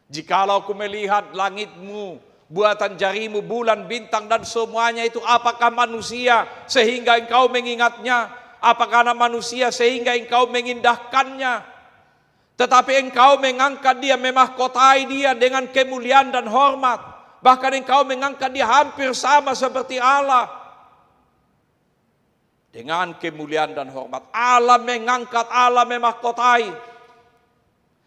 "Jikalau aku melihat langitmu, buatan jarimu, bulan, bintang, dan semuanya itu, apakah manusia sehingga engkau mengingatnya? Apakah anak manusia sehingga engkau mengindahkannya? Tetapi engkau mengangkat dia, memahkotai dia dengan kemuliaan dan hormat. Bahkan engkau mengangkat dia hampir sama seperti Allah." Dengan kemuliaan dan hormat. Allah mengangkat, Allah memahkotai.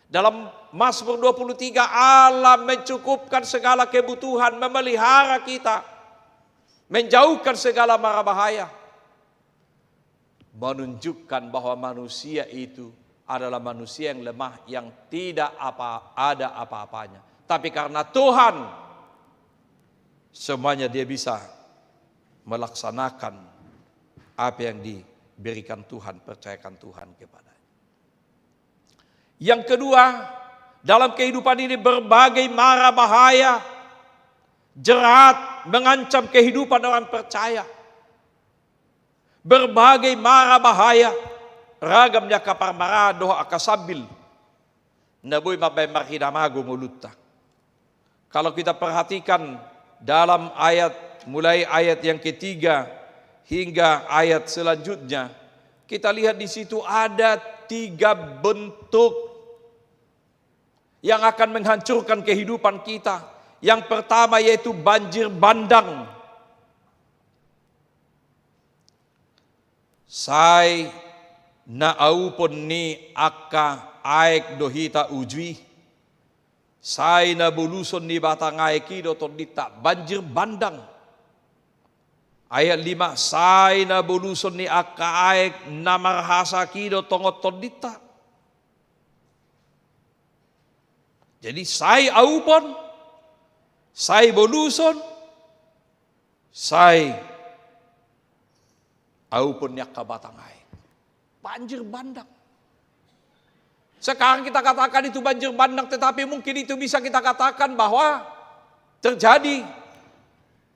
Dalam Mazmur dua puluh tiga, Allah mencukupkan segala kebutuhan, memelihara kita, menjauhkan segala mara bahaya. Menunjukkan bahwa manusia itu adalah manusia yang lemah, yang tidak apa, ada apa-apanya. Tapi karena Tuhan, semuanya dia bisa melaksanakan apa yang diberikan Tuhan, percayakan Tuhan kepadanya. Yang kedua, dalam kehidupan ini berbagai mara bahaya, jerat, mengancam kehidupan orang percaya. Berbagai mara bahaya, ragam ni angka parmaraan dohot angka sambil na boi mambahen marhinamago ngolunta. Kalau kita perhatikan dalam ayat, mulai ayat yang ketiga hingga ayat selanjutnya, kita lihat di situ ada tiga bentuk yang akan menghancurkan kehidupan kita. Yang pertama yaitu banjir bandang. Sai na aupon ni angka aek do hita uju i, sai na boluson ni batang aek i do tondinta, banjir bandang. Ayat lima, sai na boluson ni angka aek na marhasak i do tongon tondinta. Jadi sai aupon, sai boluson, sai aupon ni angka batang aek. Banjir bandang. Sekarang kita katakan itu banjir bandang, tetapi mungkin itu bisa kita katakan bahwa terjadi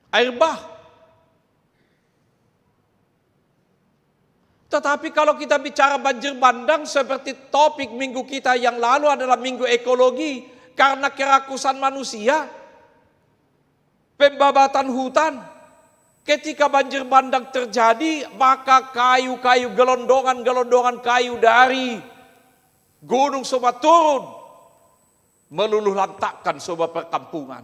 air bah. Tetapi kalau kita bicara banjir bandang, seperti topik minggu kita yang lalu adalah minggu ekologi, karena kerakusan manusia, pembabatan hutan. Ketika banjir bandang terjadi, maka kayu-kayu, gelondongan-gelondongan kayu dari gunung semua turun, meluluhlantakkan sebuah perkampungan,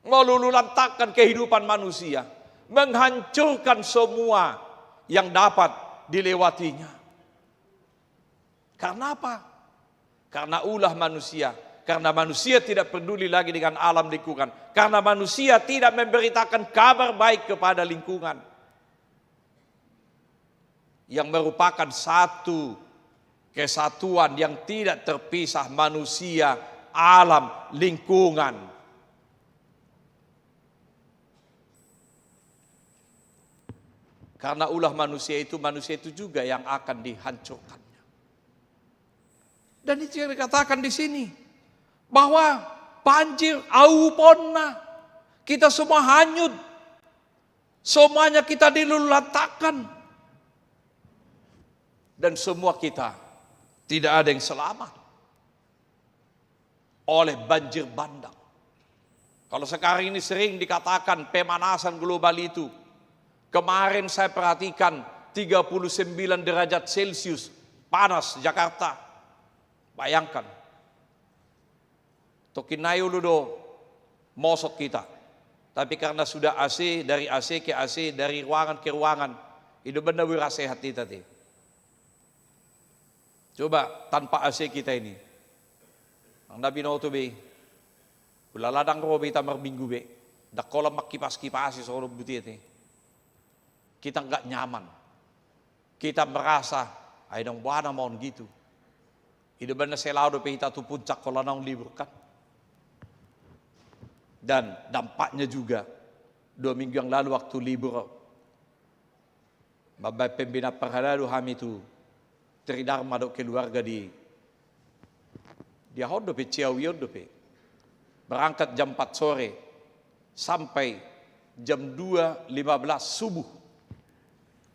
meluluhlantakkan kehidupan manusia, menghancurkan semua yang dapat dilewatinya. Karena apa? Karena ulah manusia. Karena manusia tidak peduli lagi dengan alam lingkungan. Karena manusia tidak memberitakan kabar baik kepada lingkungan, yang merupakan satu kesatuan yang tidak terpisah, manusia, alam, lingkungan. Karena ulah manusia itu, manusia itu juga yang akan dihancurkannya. Dan itu yang dikatakan di sini, bahwa banjir, auponna, kita semua hanyut, semuanya kita diluluhlantakkan, dan semua kita tidak ada yang selamat oleh banjir bandang. Kalau sekarang ini sering dikatakan pemanasan global itu. Kemarin saya perhatikan tiga puluh sembilan derajat Celcius panas Jakarta. Bayangkan. Tongkin nai olo do mosok kita. Tapi karena sudah A C, dari A C ke A C, dari ruangan ke ruangan, i do umbahen na boi ra sehat hita te. Coba tanpa A C kita ini. Ndang na binoto be. Ulala ndang ro be hita marminggu be. Ndang holan mangkipas-kipasi songon on, boti ate. Kita nggak nyaman. Kita merasa, ai naung boha nama on gitu. I do umbahen na sai laho dope hita tu puncak holan naung libur kan. Dan dampaknya juga, dua minggu yang lalu waktu libur, mambahen pembinaan parhalado hami tu Tridharma dohot keluarga di, di aha on dope, Ciawi on dope. Berangkat jam empat sore sampai jam dua lima belas subuh.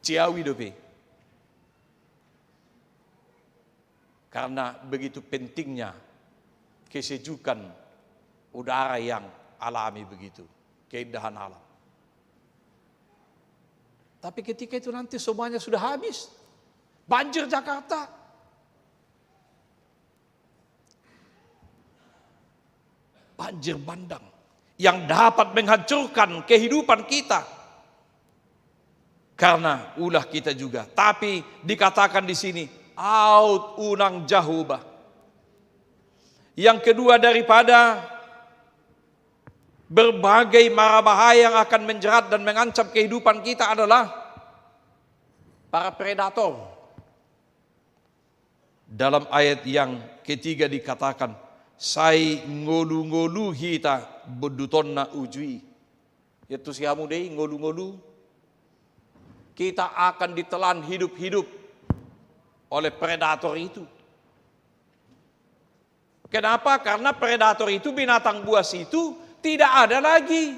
Ciawi dope. Karena begitu pentingnya kesejukan udara yang alami begitu, keindahan alam. Tapi ketika itu nanti semuanya sudah habis. Banjir Jakarta. Banjir bandang yang dapat menghancurkan kehidupan kita. Karena ulah kita juga. Tapi dikatakan di sini, aut unang Jahowa. Yang kedua daripada berbagai mara bahaya yang akan menjerat dan mengancam kehidupan kita adalah para predator. Dalam ayat yang ketiga dikatakan, sai ngolu-ngolu hita bondutonna uju i. Ia tusi hamu do i, ngolu-ngolu. Kita akan ditelan hidup-hidup oleh predator itu. Kenapa? Karena predator itu, binatang buas itu, tidak ada lagi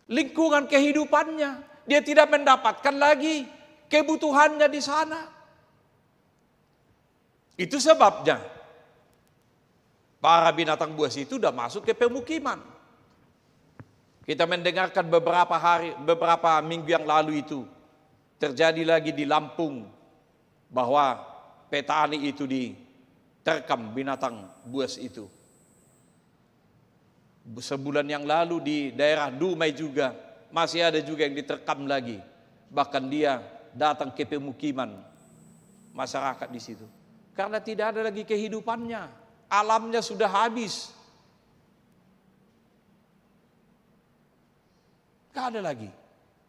lingkungan kehidupannya. Dia tidak mendapatkan lagi kebutuhannya di sana. Itu sebabnya para binatang buas itu sudah masuk ke pemukiman. Kita mendengarkan beberapa hari, beberapa minggu yang lalu itu, terjadi lagi di Lampung, bahwa petani itu diterkam binatang buas itu. Sebulan yang lalu di daerah Dumai juga masih ada juga yang diterkam lagi. Bahkan dia datang ke pemukiman masyarakat di situ. Karena tidak ada lagi kehidupannya. Alamnya sudah habis. Nggak ada lagi.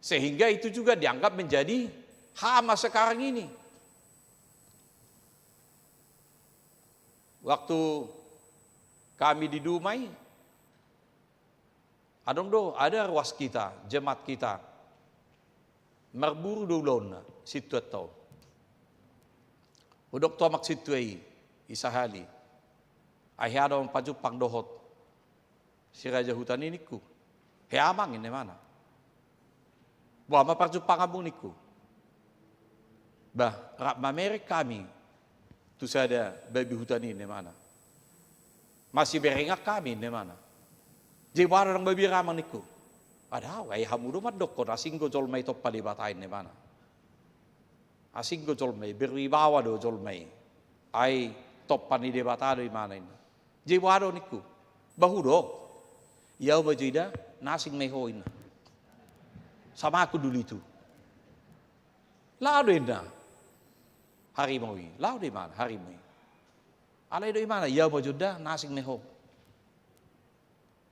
Sehingga itu juga dianggap menjadi hama sekarang ini. Waktu kami di Dumai, adong do, ada ruas kita, jemaat kita, marburu do ulaonna, sintua tau. Hudok tu amak sintua i, i sahali. Ai hea do pajumpang dohot si raja huta i, ningku. Hea amang, ninna imana. Boha ma parjumpanganmu ningku? Bah, rap mamereng hami tu sada babi hutan i, ninna imana. Masiberengan hami, ninna imana. Jadi boha do ndang mabiar amang ningku? Adong, ai hamu do mandokkon asing do jolma i tompa Debata i, ninna imana. Asing do jolma i, berwibawa do jolma i. Ai tompa ni Debata do imana, ninna. Jadi boha do ningku? Bah hudok. Ia au ma jo i da, na asing ma i ho, ninna. Sama aku dulu itu. Laho do, ninna, harimau i. Laho do imana harimau i. Alai didok imana, ia au ma jo i da, na asing ma i ho.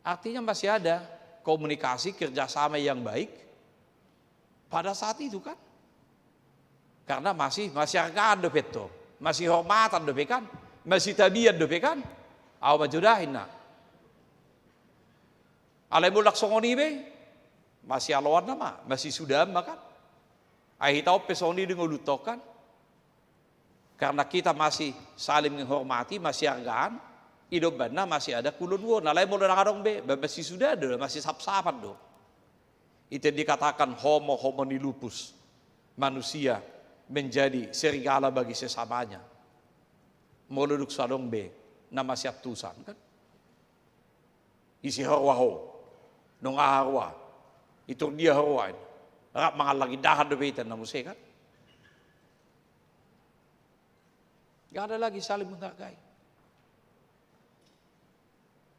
Artinya masih ada komunikasi kerjasama yang baik pada saat itu kan. Karena masih, masiargaan dope tong, masihormatan dope kan, masitabian dope kan. Au ma jo da, ninna. Alai molo ndang songon i be, masialoan nama, masisudaan ma kan. Ai hita on pe songon i di ngolunta on kan. Karena kita masih saling menghormati, masiargaan, i do umbahen na masih ada kulon uon. Alai molo ndang adong be, ba masisudaan do, masisapsapan do. Itu yang dikatakan homo homini lupus. Manusia menjadi serigala bagi sesamanya. Molo dung so adong be na masiantusan kan. Ise ho roha ho? Nunga aha roha? Itor dia ho roha i? Rap mangallang indahan dope hita, ninna muse kan. Nggak ada lagi saling menghargai.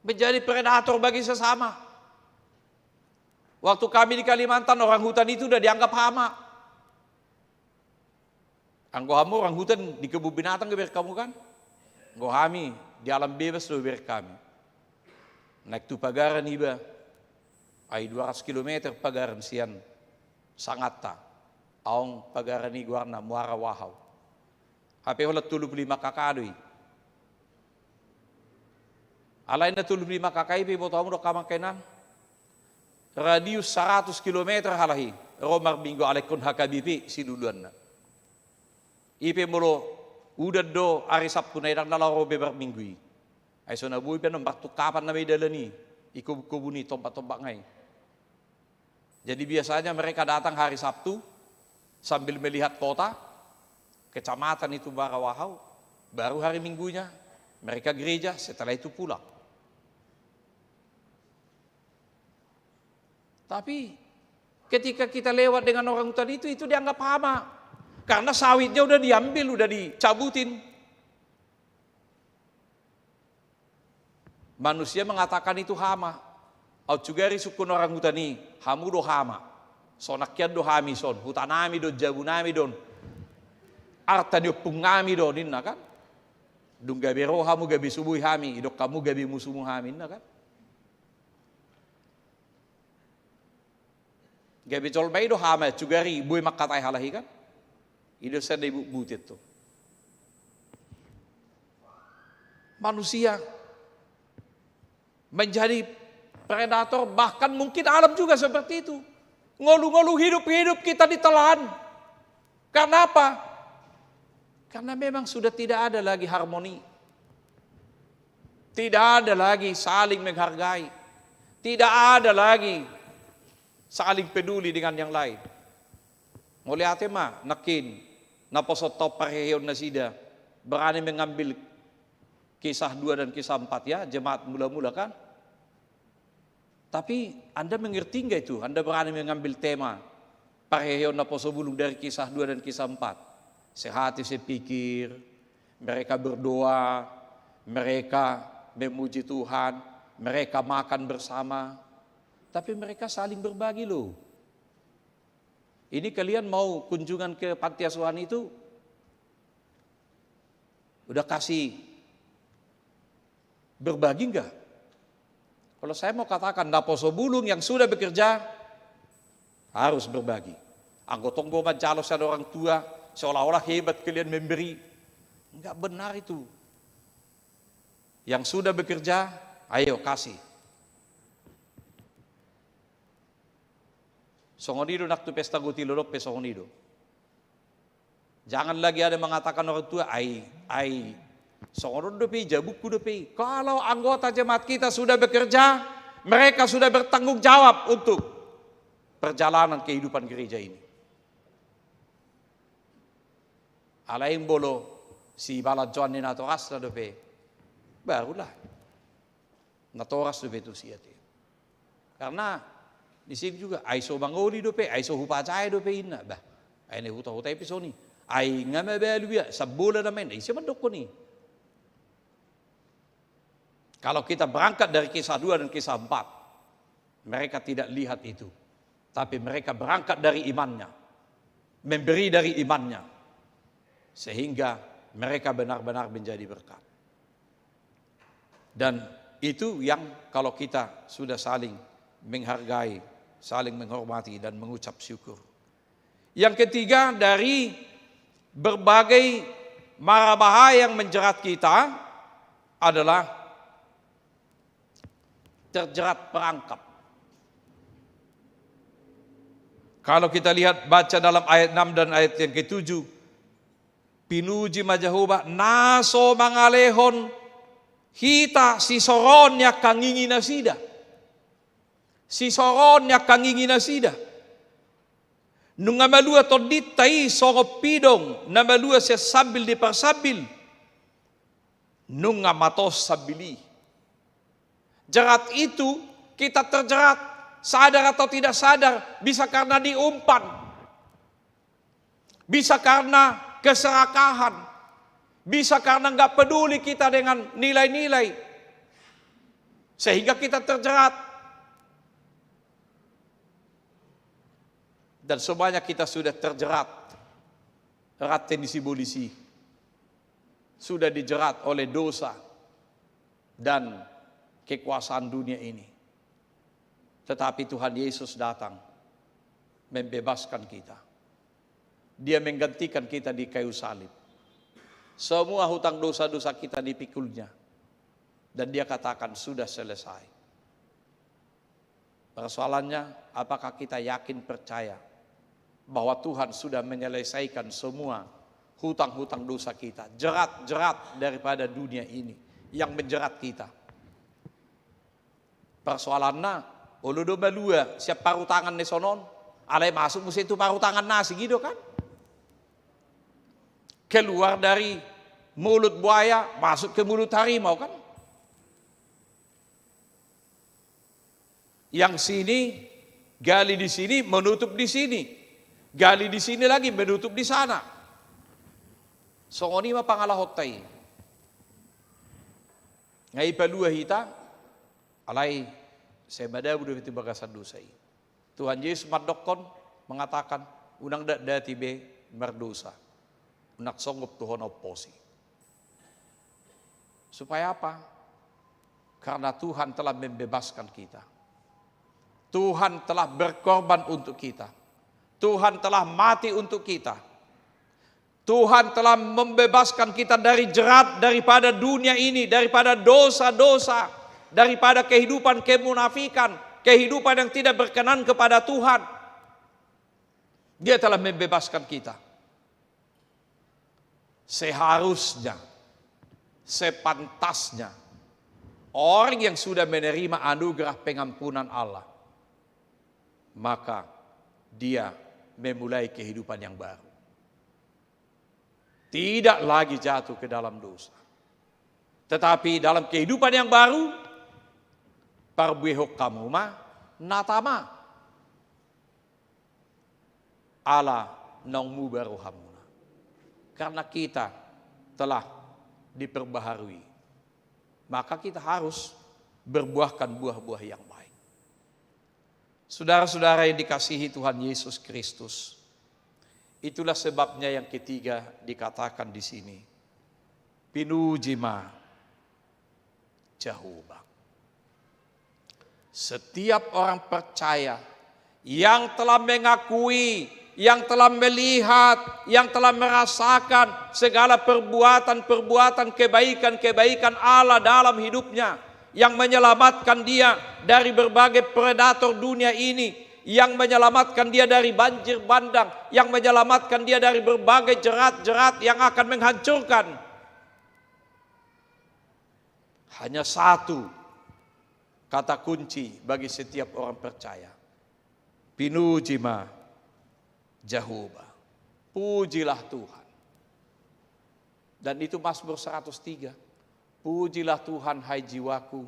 Menjadi predator bagi sesama. Waktu kami di Kalimantan, orang hutan itu udah dianggap hama. Anggo hamu orang hutan di kebun binatang gabe bereng hamu kan? Anggo hami di alam bebas do bereng hami. Naik tu pagaran iba, ai dua ratus kilometer pagaran sian sanganta. Adong pagaran i goarna Muara Wahau. Hape holan tolu pulu lima K K do i. Alai na tolu pulu lima K K i pe iboto hamu do, angka amang inang, radius saratus kilometer halak i ro marminggu, alai ingkon H K B P siluluanna. I pe molo udan do ari Sabtu na i, ndang na laho ro be marminggu i. Ai so na boi pe annon martungkapan nama i dalan i, i kobun-kobun i, tombak-tombak nga i. Jadi biasanya mereka datang hari Sabtu sambil melihat kota, kecamatan itu Muara Wahau, baru hari Minggunya mereka gereja, setelah itu pulang. Tapi ketika kita lewat dengan orang hutan itu, itu dianggap hama. Karena sawitnya udah diambil, udah dicabutin. Manusia mengatakan itu hama. Au sugari sungkun orang hutan i, hamu do hama. Sonang hian do hami son, hutanami do, jabunami do on, arta ni ompungnami do on, ninna kan. Dung gabe ro hamu gabe so boi hami, idok hamu gabe musumu hami, ninna kan. Gabe jolma i do hama, sugari boi mangkatai halak i kan. I do sada ibutbut i tu manusia menjadi predator, bahkan mungkin alam juga seperti itu. Ngolu-ngolu hidup-hidup kita ditelan. Karena apa? Karena memang sudah tidak ada lagi harmoni. Tidak ada lagi saling menghargai. Tidak ada lagi saling peduli dengan yang lain. Mauliate ma nangkin naposo on parheheon nasida berani mengambil kisah dua dan kisah empat, ya, jemaat mula-mula kan. Tapi Anda mengerti nggak itu? Anda berani mengambil tema parheheon naposo bulung dari kisah dua dan kisah empat. Sehati sepikir, mereka berdoa, mereka memuji Tuhan, mereka makan bersama. Tapi mereka saling berbagi loh. Ini kalian mau kunjungan ke panti asuhan itu? Udah kasih berbagi enggak? Kalau saya mau katakan, naposo bulung yang sudah bekerja harus berbagi. Anggo tong bo manjalo sian orang tua, seolah-olah hebat kalian memberi. Enggak benar itu. Yang sudah bekerja, ayo kasih. Songon i do nang tu pesta gotilo dope songon i do. Jangan lagi ada mengatakan orang tua, ai, ai. Songon on dope i, jabungku dope i. Kalau anggota jemaat kita sudah bekerja, mereka sudah bertanggung jawab untuk perjalanan kehidupan gereja ini. Alai molo sibalanjoan ni natorasna dope, barulah natoras dope tu siat i. Karena di sini juga, ai so mangoli dope, ai so hupajae dope inna. Bah, ai na huta-huta i pe songon i. Ai nga mabalu ia, sambola nama inna, ise mandokkon i. Kalau kita berangkat dari kisah dua dan kisah empat, mereka tidak lihat itu. Tapi mereka berangkat dari imannya, memberi dari imannya, sehingga mereka benar-benar menjadi berkat. Dan itu yang kalau kita sudah saling menghargai, saling menghormati, dan mengucap syukur. Yang ketiga, dari berbagai mara bahaya yang menjerat kita adalah terjerat perangkap. Kalau kita lihat, baca dalam ayat enam dan ayat yang ketujuh, pinuji ma Jahowa na so mangalehon hita sisoroon ni angka ngingi nasida. Sisoroon ni angka ngingi nasida. Nunga malua tondinta i songon pidong na malua sian sambil ni parsambil. Nunga matos sambil i. Jerat itu, kita terjerat, sadar atau tidak sadar, bisa karena diumpan, bisa karena keserakahan, bisa karena nggak peduli kita dengan nilai-nilai, sehingga kita terjerat. Dan semuanya kita sudah terjerat rante ni sibolis i. Sudah dijerat oleh dosa dan kekuasaan dunia ini. Tetapi Tuhan Yesus datang membebaskan kita. Dia menggantikan kita di kayu salib. Semua hutang dosa-dosa kita dipikul-Nya. Dan Dia katakan, "Sudah selesai." Persoalannya, apakah kita yakin percaya bahwa Tuhan sudah menyelesaikan semua hutang-hutang dosa kita, jerat-jerat daripada dunia ini yang menjerat kita? Persoalanna, olo do malua sian parutangan na sonon, alai masuk muse tu parutangan na asing i do kan? Keluar dari mulut buaya, masuk ke mulut harimau kan? Yang sini gali di sini, menutup di sini. Gali di sini lagi, menutup di sana. Songon i ma pangalahonta i. Nga ipalua hita, alai sai madabu dope tu bagasan dosa i. Tuhan Yesus mandokkon, mengatakan, "Unang datdati be mardosa. Unang songgop tu ho na umposi." Supaya apa? Karena Tuhan telah membebaskan kita. Tuhan telah berkorban untuk kita. Tuhan telah mati untuk kita. Tuhan telah membebaskan kita dari jerat daripada dunia ini, daripada dosa-dosa, daripada kehidupan kemunafikan, kehidupan yang tidak berkenan kepada Tuhan. Dia telah membebaskan kita. Seharusnya, sepantasnya, orang yang sudah menerima anugerah pengampunan Allah, maka dia memulai kehidupan yang baru. Tidak lagi jatuh ke dalam dosa. Tetapi dalam kehidupan yang baru, parbuehon hamu ma na tama. Ala naung muba rohamuna. Karena kita telah diperbaharui, maka kita harus berbuahkan buah-buah yang baik. Saudara-saudara yang dikasihi Tuhan Yesus Kristus, itulah sebabnya yang ketiga dikatakan di sini, "Pinuji ma Jahowa." Setiap orang percaya yang telah mengakui, yang telah melihat, yang telah merasakan segala perbuatan-perbuatan kebaikan-kebaikan Allah dalam hidupnya, yang menyelamatkan dia dari berbagai predator dunia ini, yang menyelamatkan dia dari banjir bandang, yang menyelamatkan dia dari berbagai jerat-jerat yang akan menghancurkan. Hanya satu kata kunci bagi setiap orang percaya. Pinuji ma Jahowa. Pujilah Tuhan. Dan itu Mazmur seratus tiga. Pujilah Tuhan, hai jiwaku,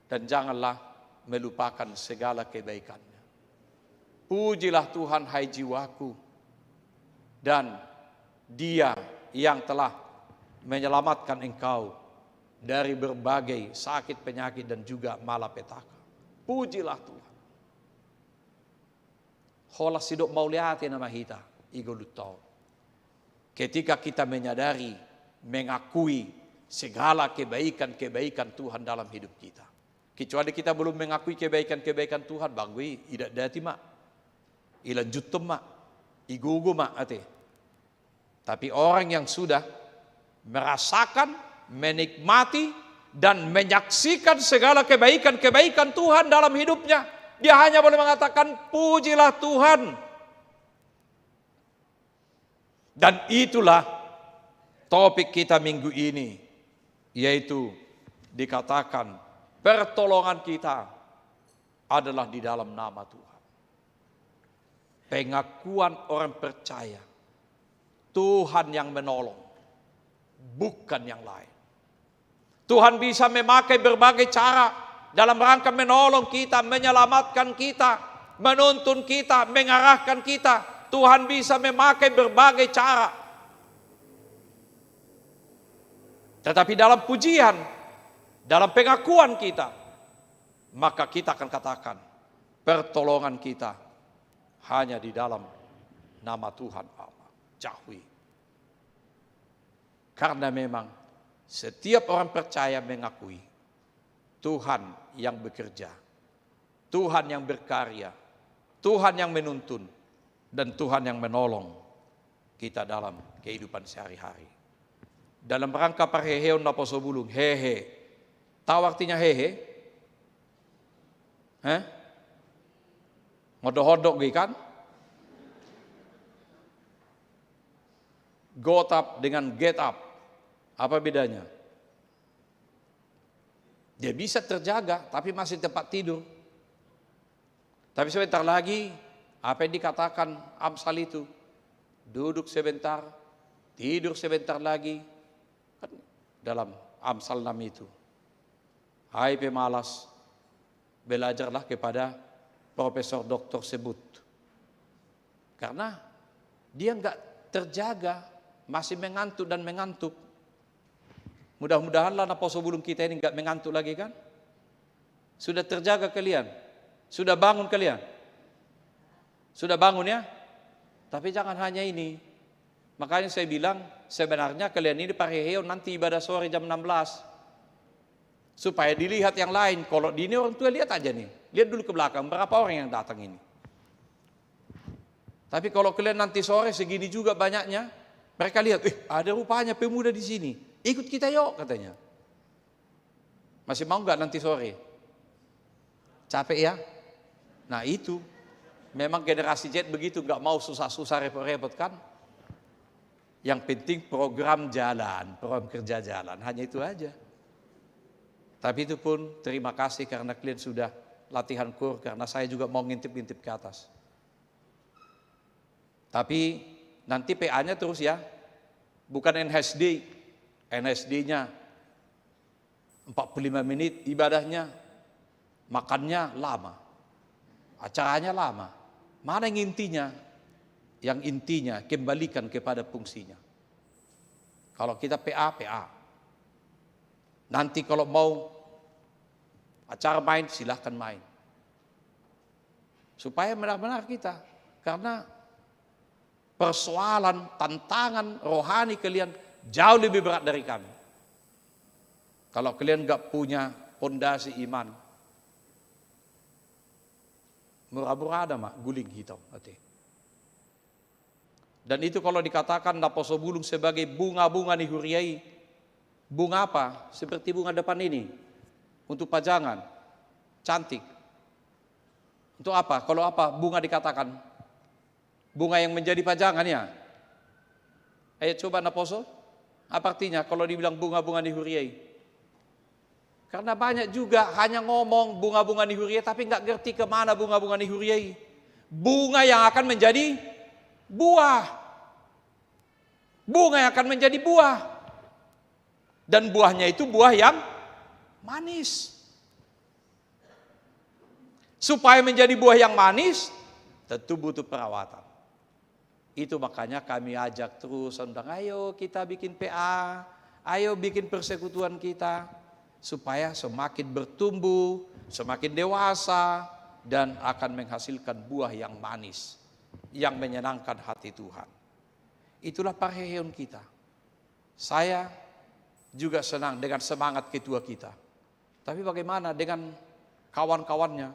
dan janganlah melupakan segala kebaikannya. Pujilah Tuhan, hai jiwaku, dan Dia yang telah menyelamatkan engkau dari berbagai sakit penyakit dan juga malapetaka. Pujilah Tuhan. Holan sidok mauliate nama hita i ngolunta on. Ketika kita menyadari, mengakui segala kebaikan-kebaikan Tuhan dalam hidup kita. Kecuali kita belum mengakui kebaikan-kebaikan Tuhan, banggu i, idatdati ma, ilanjuthon ma, igogo ma, ate. Tapi orang yang sudah merasakan, menikmati, dan menyaksikan segala kebaikan-kebaikan Tuhan dalam hidupnya, dia hanya boleh mengatakan, "Pujilah Tuhan." Dan itulah topik kita minggu ini, yaitu dikatakan pertolongan kita adalah di dalam nama Tuhan. Pengakuan orang percaya, Tuhan yang menolong, bukan yang lain. Tuhan bisa memakai berbagai cara dalam rangka menolong kita, menyelamatkan kita, menuntun kita, mengarahkan kita. Tuhan bisa memakai berbagai cara. Tetapi dalam pujian, dalam pengakuan kita, maka kita akan katakan, pertolongan kita hanya di dalam nama Tuhan Allah. Jahwe. Karena memang setiap orang percaya mengakui Tuhan yang bekerja, Tuhan yang berkarya, Tuhan yang menuntun, dan Tuhan yang menolong kita dalam kehidupan sehari-hari. Dalam rangka parheheon naposo bulung, hehe. Tahu artinya hehe? Hah? Ngodok-ngodok gitu kan? Got up dengan get up. Apa bedanya? Dia bisa terjaga, tapi masih tempat tidur. Tapi sebentar lagi, apa yang dikatakan Amsal itu? Duduk sebentar, tidur sebentar lagi. Kan dalam Amsal enam itu. Hai pemalas, belajarlah kepada Profesor Doktor Sebut. Karena dia nggak terjaga, masih mengantuk dan mengantuk. Mudah-mudahanlah naposo bulung kita ini nggak mengantuk lagi kan? Sudah terjaga kalian? Sudah bangun kalian? Sudah bangun ya? Tapi jangan hanya ini. Makanya saya bilang, sebenarnya kalian ini parheheon nanti ibadah sore jam enam belas. Supaya dilihat yang lain. Kalau di ini orang tua lihat aja nih. Lihat dulu ke belakang, berapa orang yang datang ini. Tapi kalau kalian nanti sore segini juga banyaknya, mereka lihat, "Eh, ada rupanya pemuda di sini. Ikut kita yuk," katanya. Masih mau nggak nanti sore? Capek ya? Nah itu, memang generasi Z begitu, nggak mau susah-susah repot-repot kan. Yang penting program jalan, program kerja jalan, hanya itu aja. Tapi itu pun terima kasih karena kalian sudah latihan kur, karena saya juga mau ngintip-ngintip ke atas. Tapi nanti P A-nya terus ya, bukan N H D. N H D-nya empat puluh lima menit ibadahnya, makannya lama, acaranya lama. Mana yang intinya? Yang intinya kembalikan kepada fungsinya. Kalau kita P A, P A. Nanti kalau mau acara main, silahkan main. Supaya benar-benar kita, karena persoalan, tantangan rohani kalian jauh lebih berat dari kami. Kalau kalian nggak punya pondasi iman, mura-mura ada ma guling hita, ate. Dan itu kalau dikatakan naposo bulung sebagai bunga-bunga ni huria i, bunga apa? Seperti bunga depan ini, untuk pajangan, cantik. Untuk apa? Kalau apa bunga dikatakan? Bunga yang menjadi pajangan ya. Ayo coba naposo. Apa artinya kalau dibilang bunga-bunga ni huria i? Karena banyak juga hanya ngomong bunga-bunga ni huria, tapi nggak ngerti kemana bunga-bunga ni huria i. Bunga yang akan menjadi buah. Bunga yang akan menjadi buah. Dan buahnya itu buah yang manis. Supaya menjadi buah yang manis, tentu butuh perawatan. Itu makanya kami ajak terus, undang, "Ayo kita bikin P A, ayo bikin persekutuan kita," supaya semakin bertumbuh, semakin dewasa, dan akan menghasilkan buah yang manis, yang menyenangkan hati Tuhan. Itulah parheheon kita. Saya juga senang dengan semangat ketua kita. Tapi bagaimana dengan kawan-kawannya?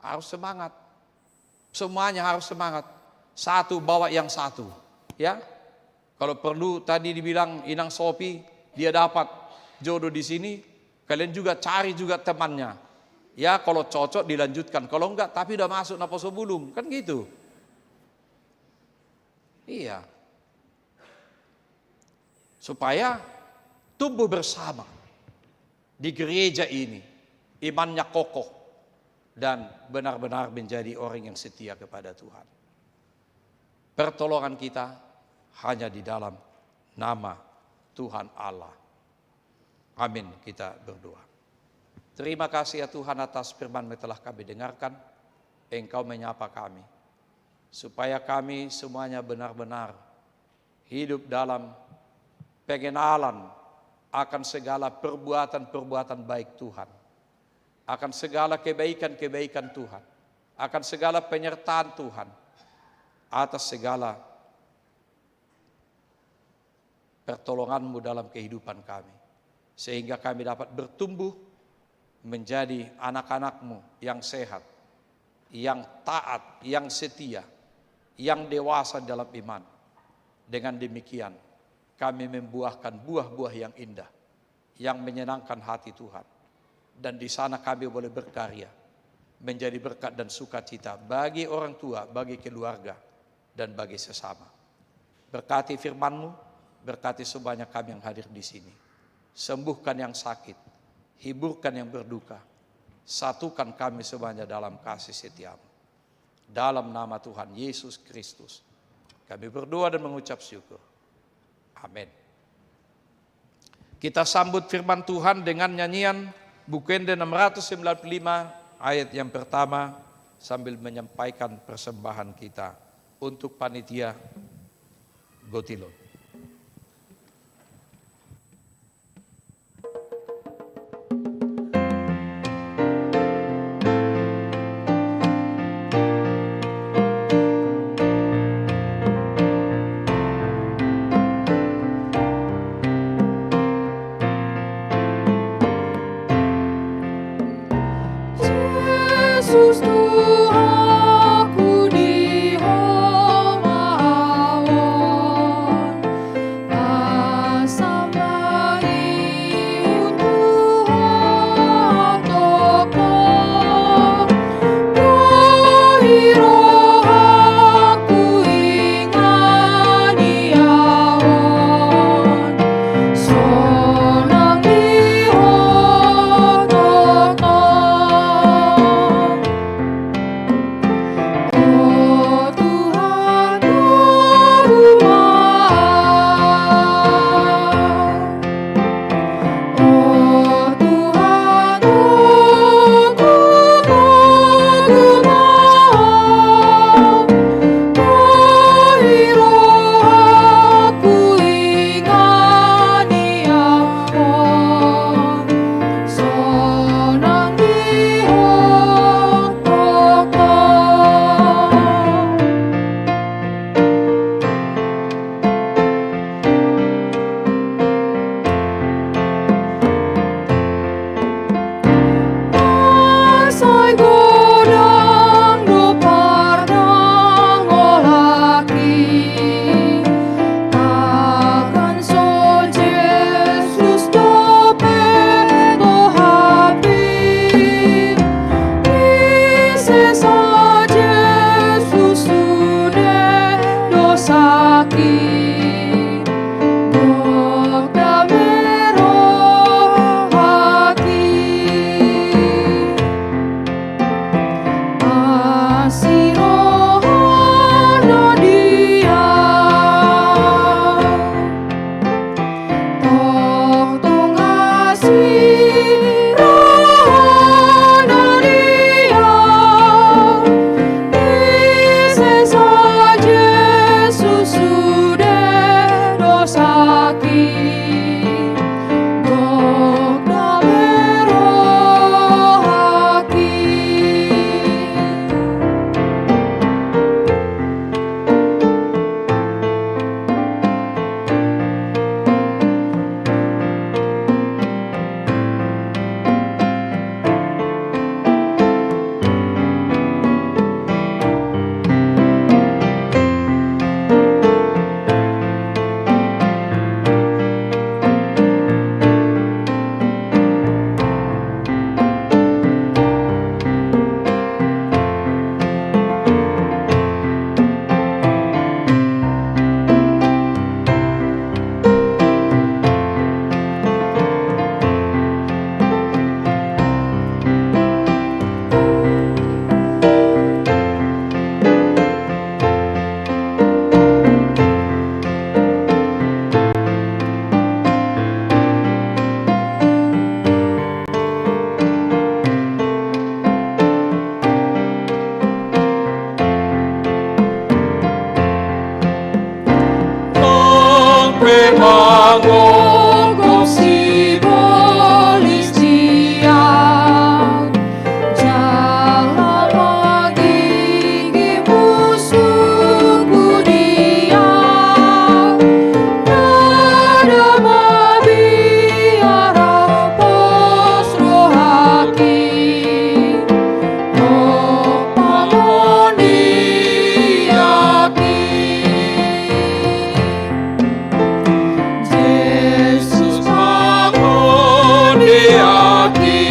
Harus semangat. Semuanya harus semangat. Satu bawa yang satu. Ya. Kalau perlu tadi dibilang Inang Sopi, dia dapat jodoh di sini, kalian juga cari juga temannya. Ya, kalau cocok dilanjutkan. Kalau enggak, tapi udah masuk naposo bulung. Kan gitu. Iya. Supaya tumbuh bersama di gereja ini, imannya kokoh, dan benar-benar menjadi orang yang setia kepada Tuhan. Pertolongan kita hanya di dalam nama Tuhan Allah. Amin. Kita berdoa. Terima kasih ya Tuhan atas firman yang telah kami dengarkan. Engkau menyapa kami. Supaya kami semuanya benar-benar hidup dalam pengenalan akan segala perbuatan-perbuatan baik Tuhan. Akan segala kebaikan-kebaikan Tuhan. Akan segala penyertaan Tuhan. Atas segala pertolongan-Mu dalam kehidupan kami, sehingga kami dapat bertumbuh menjadi anak-anak-Mu yang sehat, yang taat, yang setia, yang dewasa dalam iman. Dengan demikian, kami membuahkan buah-buah yang indah, yang menyenangkan hati Tuhan. Dan di sana kami boleh berkarya, menjadi berkat dan sukacita bagi orang tua, bagi keluarga, dan bagi sesama. Berkati firman-Mu, berkati semuanya kami yang hadir di sini. Sembuhkan yang sakit, hiburkan yang berduka, satukan kami semuanya dalam kasih setia-Mu. Dalam nama Tuhan Yesus Kristus, kami berdoa dan mengucap syukur. Amin. Kita sambut firman Tuhan dengan nyanyian Buku Ende enam ratus sembilan puluh lima, ayat yang pertama, sambil menyampaikan persembahan kita untuk panitia Gotilon. Jesus Tuhanku, di Ho ma ahu on. Pe mangogop sibolis dia, jala magigi musuhku dia, ndada mabiar au pos rohangki. Pangon di aki. Jesus, pangon di aki.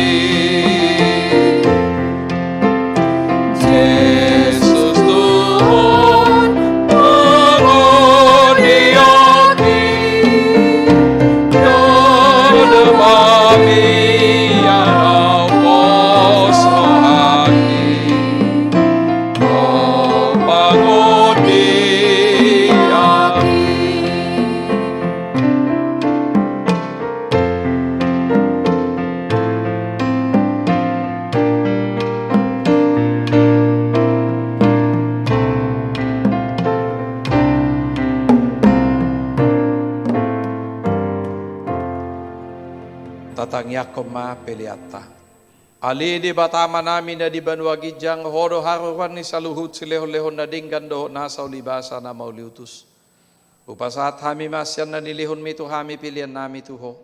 Jesus Tuhan, pangon di aki. Ndada mabiar au pos rohangki. Pangon di aki. Tatangianghon ma peleanta. Ale Debata Amanami na di banua ginjang, Ho do haroroan ni saluhut silehonlehon na denggan dohot nasa ulibasa na mauliutus. Hupasahat hami ma sian na nilehonmi tu hami peleannami tu Ho.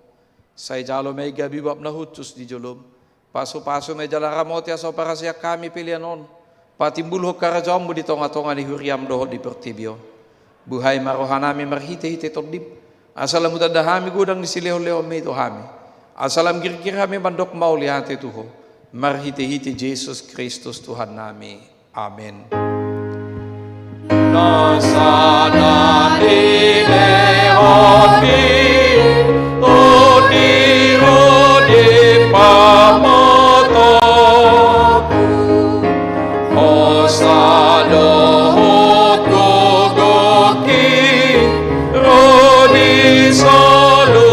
Sai jalo ma i gabe uap na hushus di jolom. Pasupasu ma i jala ramoti asa huparasian hami pelean on patimbulhon harajaonmu di tongatonga ni huriam dohot di portibi on. Buhai ma rohanami marhitehite Tondim, asa lam hutanda hami godang ni silehonlehonmi tu hami, asa lam girgir hami mandok mauliate tu Ho, marhitehite Jesus Kristus Tuhannami. Amen. Na sada nilehonmi, o di ro di pamotoku, hosa dohot gogongki, ro di solu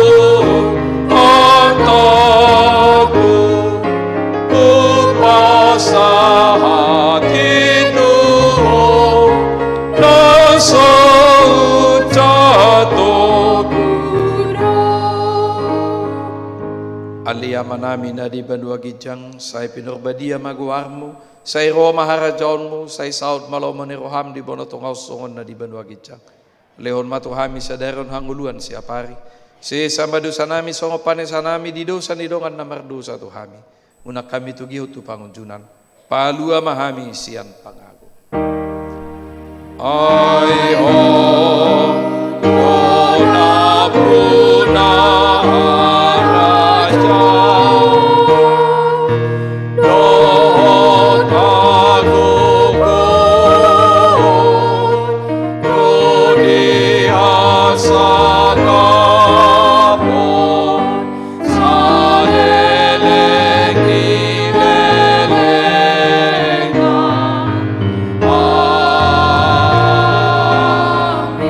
antaku, hupasahat i tu Ho, na so hujalo. Ale Amanami na di banua ginjang, sai pinarbadia ma goarmu, sai ro ma harajaonmu, sai saut ma lomo ni roham di banua tonga on songon na di banua ginjang. Lehon ma tu hami sadari on hangoluan siapari. Sesa ma dosanami songon panesanami di dosa ni dongan na mardosa tu hami. Unang hami togihon tu pangunjunan. Palua ma hami sian pangago. Ai Ho do nampuna harajaon dohot hagogoon, ro di hasangapon saleleng ni lelengna. Amen.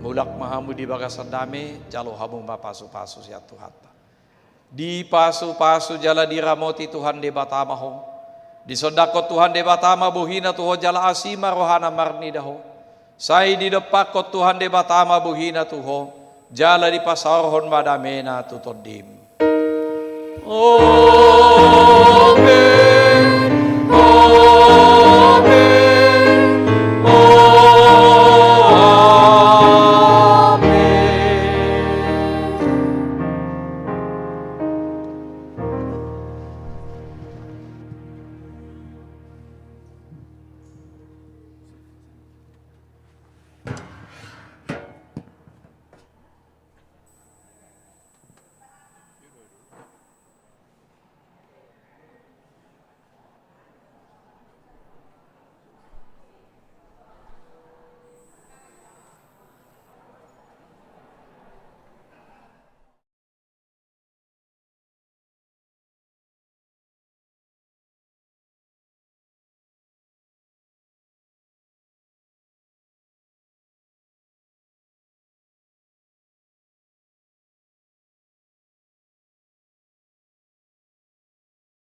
Mulak ma hamu di bagasan dame, jalo hamu ma pasupasu sian Tuhanta. Dipasupasu jala diramoti Tuhan Debata ma ho. Disondangkon Tuhan Debata ma bohina tu ho jala asi ma rohana marnida ho. Sai didompakkon Tuhan Debata ma bohina tu ho, jala dipasaorhon ma damena tu tondim. Amen. Amen. Amen.